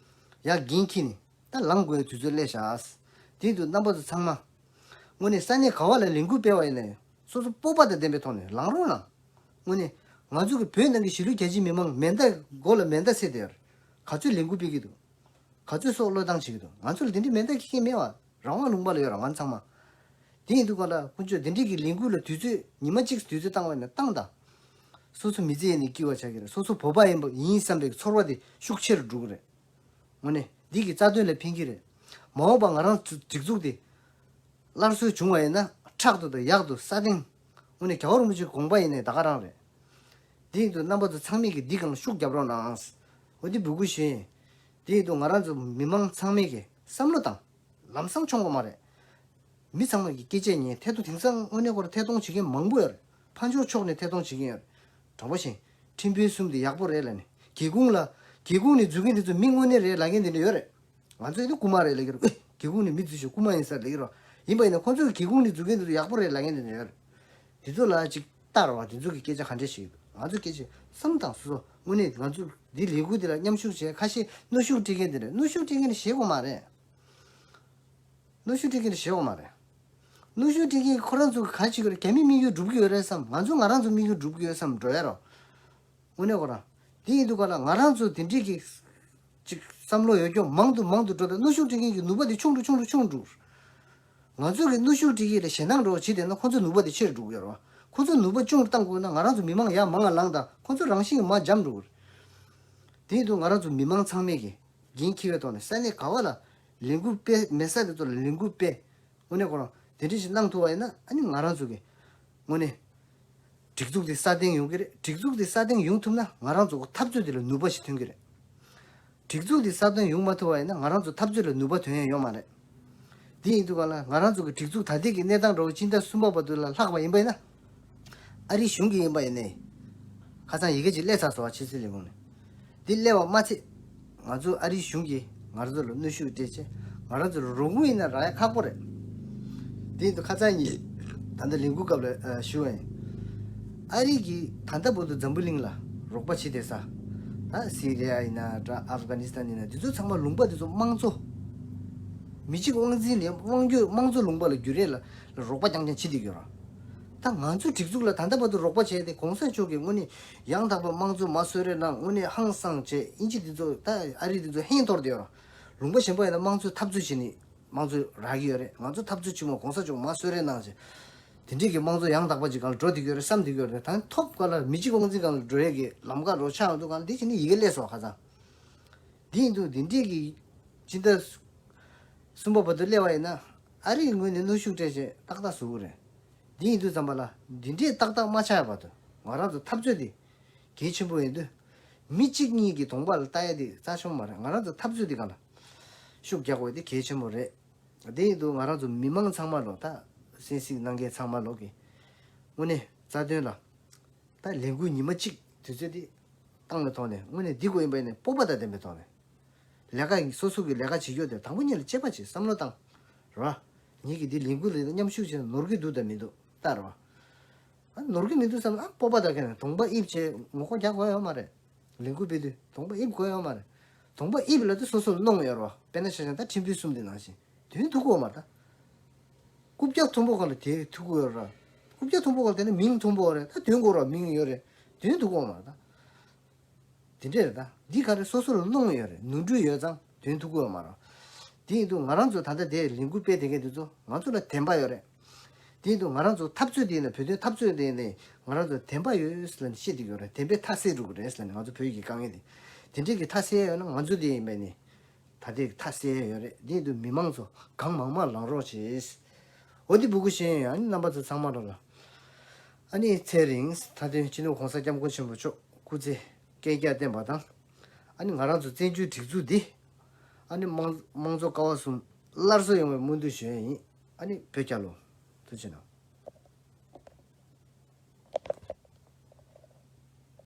ཡར་འགན་འཁྱེར་ནས་ད་ལངས་དགོས་ཡའི་དུས་ཚོད་སླེབས་ཤག་དེ་ཡིན་དུས་རྣམ་པ་ཚོ་ཚང་མ་དངོས་གནས་ས་གནས་ག་བ་ལ་ལས་འགུལ་སྤེལ་བ་ཡིན་ན་ཡང་སོ་སོ་སྤོབས་པ་དང་ལྡན་པའི་ཐོག་ནས་ལངས་རོགས་གནང་། དངོས་གནས་ང་ཚོ་གི་བོད་ནང་གི་གཞིས་ལུས་རྒྱ་ཆེ་མི་མང་མེ་མདའ་མགོ་ལ་མེ་མདའ་སེར་དེ་ཡར་ག་ཚོད་ལས་འགུལ་སྤེལ་གྱི་འདུག་ག་ཚོད་སྲོག་བློས་བཏང་བྱེད་ཀྱི་འདུག་ང་ཚོ་ལ་དེ་འདྲའི་མེ་མདའ་ཁྱེར་མཁན་མེད་བ། རང་དབང་ལུང་པ་ལ་ཡོད་ར་ང་ཚང་མ། དེ་ཡིན་དུས་ག་ལ་དཀོན་མཆོག་དེ་འདྲའི་གི་ལས་འགུལ་ལ་དུས་ཚོད་ཉི་མ་གཅིག་དུས་ཚོད་བཏང་བ་ཡིན་ན་བཏང་དང་། སོ་སོ་མི་ཚེ་ཡིན་ནས་སྐྱིད་པ་ཆགས་ཀྱི་རེད། སོ་སོ་བོད་པ་ཡིན་པ་ཡིན་བསམ་པའི་ཚོར་བ་དེ་ཤུགས་ཆེ་རུ་འགྲོ་གི་རེད། དངོས་གནས་འདི་གི་རྩ་དོན་ལ་ཕན་གྱི་རེད། མ་འོངས་པ་ང་རང་ཚོ་སྒྲིག་འཛུགས་དེ་སླར་གསོ་བྱུང་བ་ཡིན་ན་ཕྲག་ཏུ་དང་ཡག་ཏུ་སྲ་བརྟན། དངོས་གནས་རྒྱལ་བ་རིན་པོ་ཆེའི་དགོངས་པ་ཡིན་ནའི་ད་ག་རང་རེད། དེ་ཡིན་དུས་རྣམ་པ་ཚོ་ཚང་མས་ཀྱིས་འདི་སྒང་ལ་ཤུགས་རྒྱབ་རོགས་གནང་། འོ་འདི་འབོད་སྐུལ་ཞུ་ཡིན། དེ་ཡིན་དུས་ང་རང་ཚོ་མི་མང་ཚང་མས་ཀྱིས་བསམ་བློ་བཏང་། ལམ་སང་མཆོང་གི་མ་རེད། མི་ཚང་མ་གིས་སྐད་ཆ་ཉན། ཐད་གཏོང་དེང་སང་དངོས་གནས་ཁོ་རང་ཐད་གཏོང་བྱེད་མཁན་མང་པོ་ཡོད་རེད། ཕར་ཕྱོགས་ཕྱོགས་ནས་ཐད་གཏོང་བྱེད་མཁན་ཡོད་རེད། དྲང་པོ་བཤད། ཁྲིམས་དཔོན་གསུམ་དེ་ཡག་པོ་རེད་ལབ་ནས། སྒེའུ་ཁུང་ལ། སྒེའུ་ཁུང་ནས་འཛུལ་མཁན་དེ་ཚོ་མི་དངོས་གནས་རེད་ལབ་མཁན་དེ་འདྲ་ཡོད་རེད། ང་ཚོ་ཡིན་ན་རྐུན་མ་རེད་ལབ་ཀྱི་རེད། ཨེ། སྒེའུ་ཁུང་ནས་མི་འཛུལ་ཞིག་རྐུན་མ་ཡིན་ས་ལབ་ཀྱི་རེད། ཡིན་པ་ཡིན་ན་ཁོང་ཚོ་གི་སྒེའུ་ཁུང་ནས་འཛུལ་མཁན་དེ་ཚོ་ཡག་པོ་རེད་ལབ་མཁན་དེ་འདྲ་ཡོད་རེད། དེ་ཚོ་ལ་ཅིག་ལྟ་རོགས། དེ་ཚོ་གི་སྐད་ཆ་ག་འདྲས་ཞིག་འདུག་ང་ཚོ་སྐད་ཆ་བསམ་དང་སོ་སོ་དངོས་གནས་ང་ཚོ་འདི་ལས་འགུལ་འདི་ལ་མཉམ་ཞུགས་བྱས། ཁ་ཤས་གནོན་ཤུགས་སྤྲད་མཁན་དེ་འདྲ། གནོན་ཤུགས་སྤྲད་མཁན་ནི་ཞེད་དགོས་མ་རེད། གནོན་ཤུགས་སྤྲད་མཁན་ནི་ཞེད་དགོས་མ་རེད། གནོན་ཤུགས་སྤྲད་མཁན་ཁོ་རང་ཚོ་ག་བྱེད་ཀྱི་རེད། རྒྱ་མིའི་དམིགས་ཡུལ་འགྲུབ་ཀྱི་ཡོད་རེད་བསམ། ང་ཚོ་ང་རང་ཚོ་དམིགས་ཡུལ་འགྲུབ་ཀྱི་ཡོད་བསམ་འགྲོ་ཡ་རོ། དངོས་གནས་ཁོ་རང་། དེ་ཡིན་དུས་ག་ལ་ང་རང་ཚོ་དེ་འདྲས་ཀྱི་ཅིག་བསམ་བློ་ཡོད་ཀྱང་མང་དུ་མང་དུ་འགྲོ་དང་། གནོན་ཤུགས་སྤྲད་མཁན་གྱི་ནུས་པ་དེ་ཆུང་རུ་ཆུང་རུ་ཆུང་རུ་འགྲོ། ང་ཚོ་གི་གནོན་ཤུགས་སྤྲད་ཀྱི་ལ་ཞེད་སྣང་འགྲོ་བྱེད་བསྡད་ན་ཁོ་ཚོ་ནུས་པ་དེ་ཆེ་རུ་འགྲོ་གི་ཡོད་རེད་བ། ཁོ་ཚོ་ནུས་པ་ཆུང་རུ་བཏང་དགོས་ན་ང་རང་ཚོ་མི་མང་ཡར་མང་ང་ལངས་དང་། ཁོ་ཚོ་རང་བཞིན་གྱིས་མར་འཇམ་འགྲོ་གི་རེད། དེ་ཡིན་དུས་ང་རང་ཚོ་མི་མང་ཚང་མས་ཀྱི་འགན་འཁྱེར་བའི་ཐོག་ནས་ས་གནས་ག་བ་ལ་ལས་འགུལ་སྤེལ། མེད་ས་དེ་ཚོ་ལ་ལས་འགུལ་སྤེལ། དངོས་གནས་ཁོ་རང་དེ་འདྲ་ཞིག་གནང་ཐུབ་པ་ཡིན་ན། ཨ་ནི་ང་རང་ཚོ་གི་དངོས་གནས་སྒྲིག་འཛུགས་དེ་སྲ་བརྟན་ཡོང་གི་རེད། སྒྲིག་འཛུགས་དེ་སྲ་བརྟན་ཡོང་ཐུབ་ན་ང་རང་ཚོ་འཐབ་རྩོད་དེ་ལ་ནུས་པ་ཞིག་ཐོན་གི་རེད། སྒྲིག་འཛུགས་དེ་སྲ་བརྟན་ཡོང་མ་ཐུབ་པ་ཡིན་ན་ང་རང་ཚོ་འཐབ་རྩོད་ལ་ནུས་པ་ཐོན་ཡ་ཡོད་མ་རེད། དེ་ཡིན་དུས་ག་ལ་ང་རང་ཚོ་གི་སྒྲིག་འཛུགས་ད་ལྟའི་གི་གནས་སྟངས་འདྲ་བོ་སྤྱི་ཟླ་གསུམ་པ་བར་དུ་ལ་ལྷག་པ་ཡིན་པ་ཡིན་ན། ཨ་རིའི་གཞུང་གིས་ཡིན་པ་ཡིན་ནའི། ཁ་སང་ཡི་གེ་ཅིག་སླེབས་ཚར་སོང་བ། ཕྱི་སྲིད་ལས་ཁུངས་ནས། འདི་སླེབས་པ་མ་ཚད། ང་ཚོ་ཨ་རིའི་གཞུང་གིས་ང་ཚོ་ལ་གནོན་ཤུགས་སྤྲད་བྱས། ང་རང་ཚོ་རོགས་དངུལ་ཡིན་ན་རག་ཡ་ཁག་པོ་རེད། དེ་ཡིན་དུས་ཁ་སང་ཉིན་ད་ལྟ་ལས་འགུལ་སྐབས་ལ་ཨ་ཞུ་བ་ཡིན། ཨ་རི་གིས་ད་ལྟ་བར་དུ་འཛམ་བུ་གླིང་ལ་རོགས་པ་བྱེད་བསྡད་ས། ད་སི་རི་ཡ་ཡིན་ན་འདྲ། ཨབ་གྷ་ནི་སི་ཐན་ཡིན་ན། འདི་ཚོ་ཚང་མ་ལུང་པ་འདི་ཚོ་དམངས་གཙོ། མི་གཅིག་དབང་འཛིན་ལས་དབང་སྒྱུར། དམངས་གཙོ་ལུང་པ་ལ་བསྒྱུར་ཡས་ལ་ལ་རོགས་པ་རྐྱང་རྐྱང་བྱེད་བསྡད་ཀྱི་ཡོད་རེད། ད་ང་ཚོའི་སྒྲིག་འཛུགས་ལ་ད་ལྟ་བར་དུ་རོགས་པ་བྱས་ཏེ། གོང་ས་མཆོག་གིས་དངོས་གནས་ཡང་དག་པ་དམངས་གཙོ་མ་གསོལ་རས་གནང་། དངོས་གནས་ཧང་སངས་བྱས། དབྱིན་ཇི་འདི་ཚོ་ད་ཨ་རི་འདི་ཚོ་ཧིང་ཐོར་བསྡད་ཡོད་རེད། ལུང་པ་གཞན་པ་ཡིན་ན་དམངས་གཙོའི་འཐབ་རྩོད་བྱས་ནས་དམངས་གཙོ་རག་གི་ཡོད་རེད། ང་ཚོ་འཐབ་རྩོད་ཆེན་མོ་གོང་ས་མཆོག་མ་གསོལ་རས་གནང་བྱས། དེ་འདྲས་ཀྱི་དམངས་གཙོ་ཡང་དག་པ་ཅིག་སྒང་ལ་འགྲོ་བསྡད་ཀྱི་ཡོད་རེད་བསམ་བསྡད་ཀྱི་ཡོད་རེད། ད་ཐོབ་ག་ལ་མི་གཅིག་དབང་འཛིན་སྒང་ལ་འགྲོ་ཡས་ཀྱི་ལམ་ཁ་རོ་ཆགས་ཡོང་དུས་སྒང་ལ། དེ་བྱས་ནས་ཡི་གེ་སླེབས་སོང་ཁ་སང་། འདི་ཡིན་དུས་འདི་འདྲས་ཀྱི་སྤྱི་ཟླ་གསུམ་པ་བར་དུ་སླེབས་པ་ཡིན་ན། ཨ་རིའི་ངོས་ནས་གནོན་ཤུགས་སྤྲད་བྱས་ཏག་ཏག་བཟོ་གི་རེད། འདི་ཡིན་དུས་ཙམ་པ་ལ་འདི་འདྲས་ཏག་ཏག་མ་ཆགས་ཡ་བར་དུ་ང་རང་ཚོ་འཐབ་རྩོད་འདི་གལ་ཆེན་པོ་ཡིན་དུས། མི་གཅིག་གཉིས་ཀྱི་གདོང་པ་ལ་ལྟ་ཡ་དེ་རྩ་ཆེན་པོ་མ་རེད། ང་རང་ཚོ་འཐབ་རྩོད་འདི་སྒང་ལ་ཤུགས་རྒྱག་དགོས་དེ་གལ་ཆེན་པོ་རེད། དེ་ཡིན་དུས་ང་རང་ཚོ་མི་མང་ཚང་མ་ལོ། ད་གསན་གཟིགས་གནང་མཁན་ཚང་མ་ལོ་གི་དངོས་གནས་རྩ་དོན་ལ། ད་ལས་འགུལ་ཉི་མ་གཅིག་དུས་ཚོད་དེ་བཏང་བའི་ཐོག་ནས། དངོས་གནས་འདི་དགོས་ཡིན་པ་ཡིན་ན་སྤོབས་པ་དང་ལྡན་པའི་ཐོག་ནས། ལས་ཀ་སོ་སོ་གི་ལས་ཀ་བྱེད་རྒྱུ་དེ་དང་པོ་ཉིད་ལ་དཔྱད་པ་བྱེད། བསམ་བློ་བཏང་། རེད་བ། ངེད་ཀྱིས་འདི་ལས་འགུལ་ལ་མཉམ་ཞུགས་བྱས་ན་ནོར་གྱི་འདུག་དང་མི་འདུག་ལྟ། རེད་བ། ཨ་ནོར་གྱི་མི་འདུག་བསམ་ན། ཨ་སྤོབས་པ་དང་ཁེ་ནས་གདོང་པ་དབྱིབས་བྱས་ངོ་རྒོལ་རྒྱག་དགོས་ཡོད་མ་རེད། ལས་འགུལ་སྤེལ་དུས་གདོང་པ་དབྱིབས་དགོས་ཡོད་མ་རེད། གདོང་པ་དབྱིབས་ལབ་དུས་སོ་སོ་ལ་གནོང་ཡོད་རེད་བ། དཔེར་ན་ཆ་བཞག་ན་ད་ཁྲིམས་དཔོན་གསུམ་དེ་ནང་བཞིན་དོན་ཐུག་གི་ཡོད་མ་རེད་ད། རྐུབ་བཀྱག་མཐོན་པོ་སྒང་ལ་དེ་ཐུག་གི་ཡོད་རེད། རྐུབ་བཀྱག་མཐོན་པོ་སྒང་ལ་དེ་ནི་མིང་མཐོན་པོ་རེད། ད་དོན་གོ་ར་མིང་ཡོད་རེད། དོན་ཐུག་གོ་མ་རེད་ད། དེ་འདྲས་རེད་ད། འདི་ག་རེ་སོ་སོ་ལ་གནོང་ཡོད་རེད། ནོར་འཁྲུལ་ཡོད་ཙང་དོན་ཐུག་གི་ཡོད་མ་རེད། དེ་ཡིན་དུས་ང་རང་ཚོ་ད་ལྟ་དེ་ལས་འགུལ་སྤེལ་བསྡད་མཁན་དེ་ཚོ་ང་ཚོ་ལ་བདེན་པ་ཡོད་རེད། དེ་ཡིན་དུས་ང་རང་ཚོ་འཐབ་རྩོད་དེ་ཡིན་ན། བོད་དོན་འཐབ་རྩོད་དེ་ཡིན་ན་ང་རང་ཚོ་བདེན་པ་ཡོད་ཟེར་ནས་བཤད་བསྡད་ཀྱི་ཡོད་རེད། བདེན་པའི་མཐའ་གསལ་འགྲོ་གི་རེད་ཟེར་ནས། ང་ཚོ་བོད་ཀྱི་དཀའ་ངལ་དེ་དེ་འདྲས་ཀྱི་མཐའ་གསལ་ཡོད་ན། ང་ཚོ་དེ་ཡིན་པས་ནི། ད་ལྟའི་མཐའ་གསལ་ཡོད་རེད། དེ་ཡིན་དུས་མི་མང་ཚོ་གང་མང་མང་ལངས་རོགས་བྱེད། འོ་འདི་སྤུ་གུ་ཤེས་ཡོན། ཨ་ནི་རྣམ་པ་ཚོ་ཚང་མ་རོགས་ལ། ཨ་ནི་ཚེ་རིང་མཐའ་དོན་སྤྱི་ནོར་༸གོང་ས་༸སྐྱབས་མགོན་ཆེན་པོ་མཆོག་སྐུ་ཚེ་བསྐལ་བརྒྱར་བརྟན་པ་དང་། ཨ་ནི་ང་རང་ཚོ་བཙན་བྱོལ་སྒྲིག་འཛུགས་འདི་ཨ་ནི་དམངས་དམངས་གཙོ་ཀ་བ་གསུམ་སླར་གསོ་ཡོང་བའི་སྨོན་འདུན་ཞུ་ཡས་ཡིན། ཨ་ནི་བོད་རྒྱལ་ལོ། ཐུགས་རྗེ་གནང་།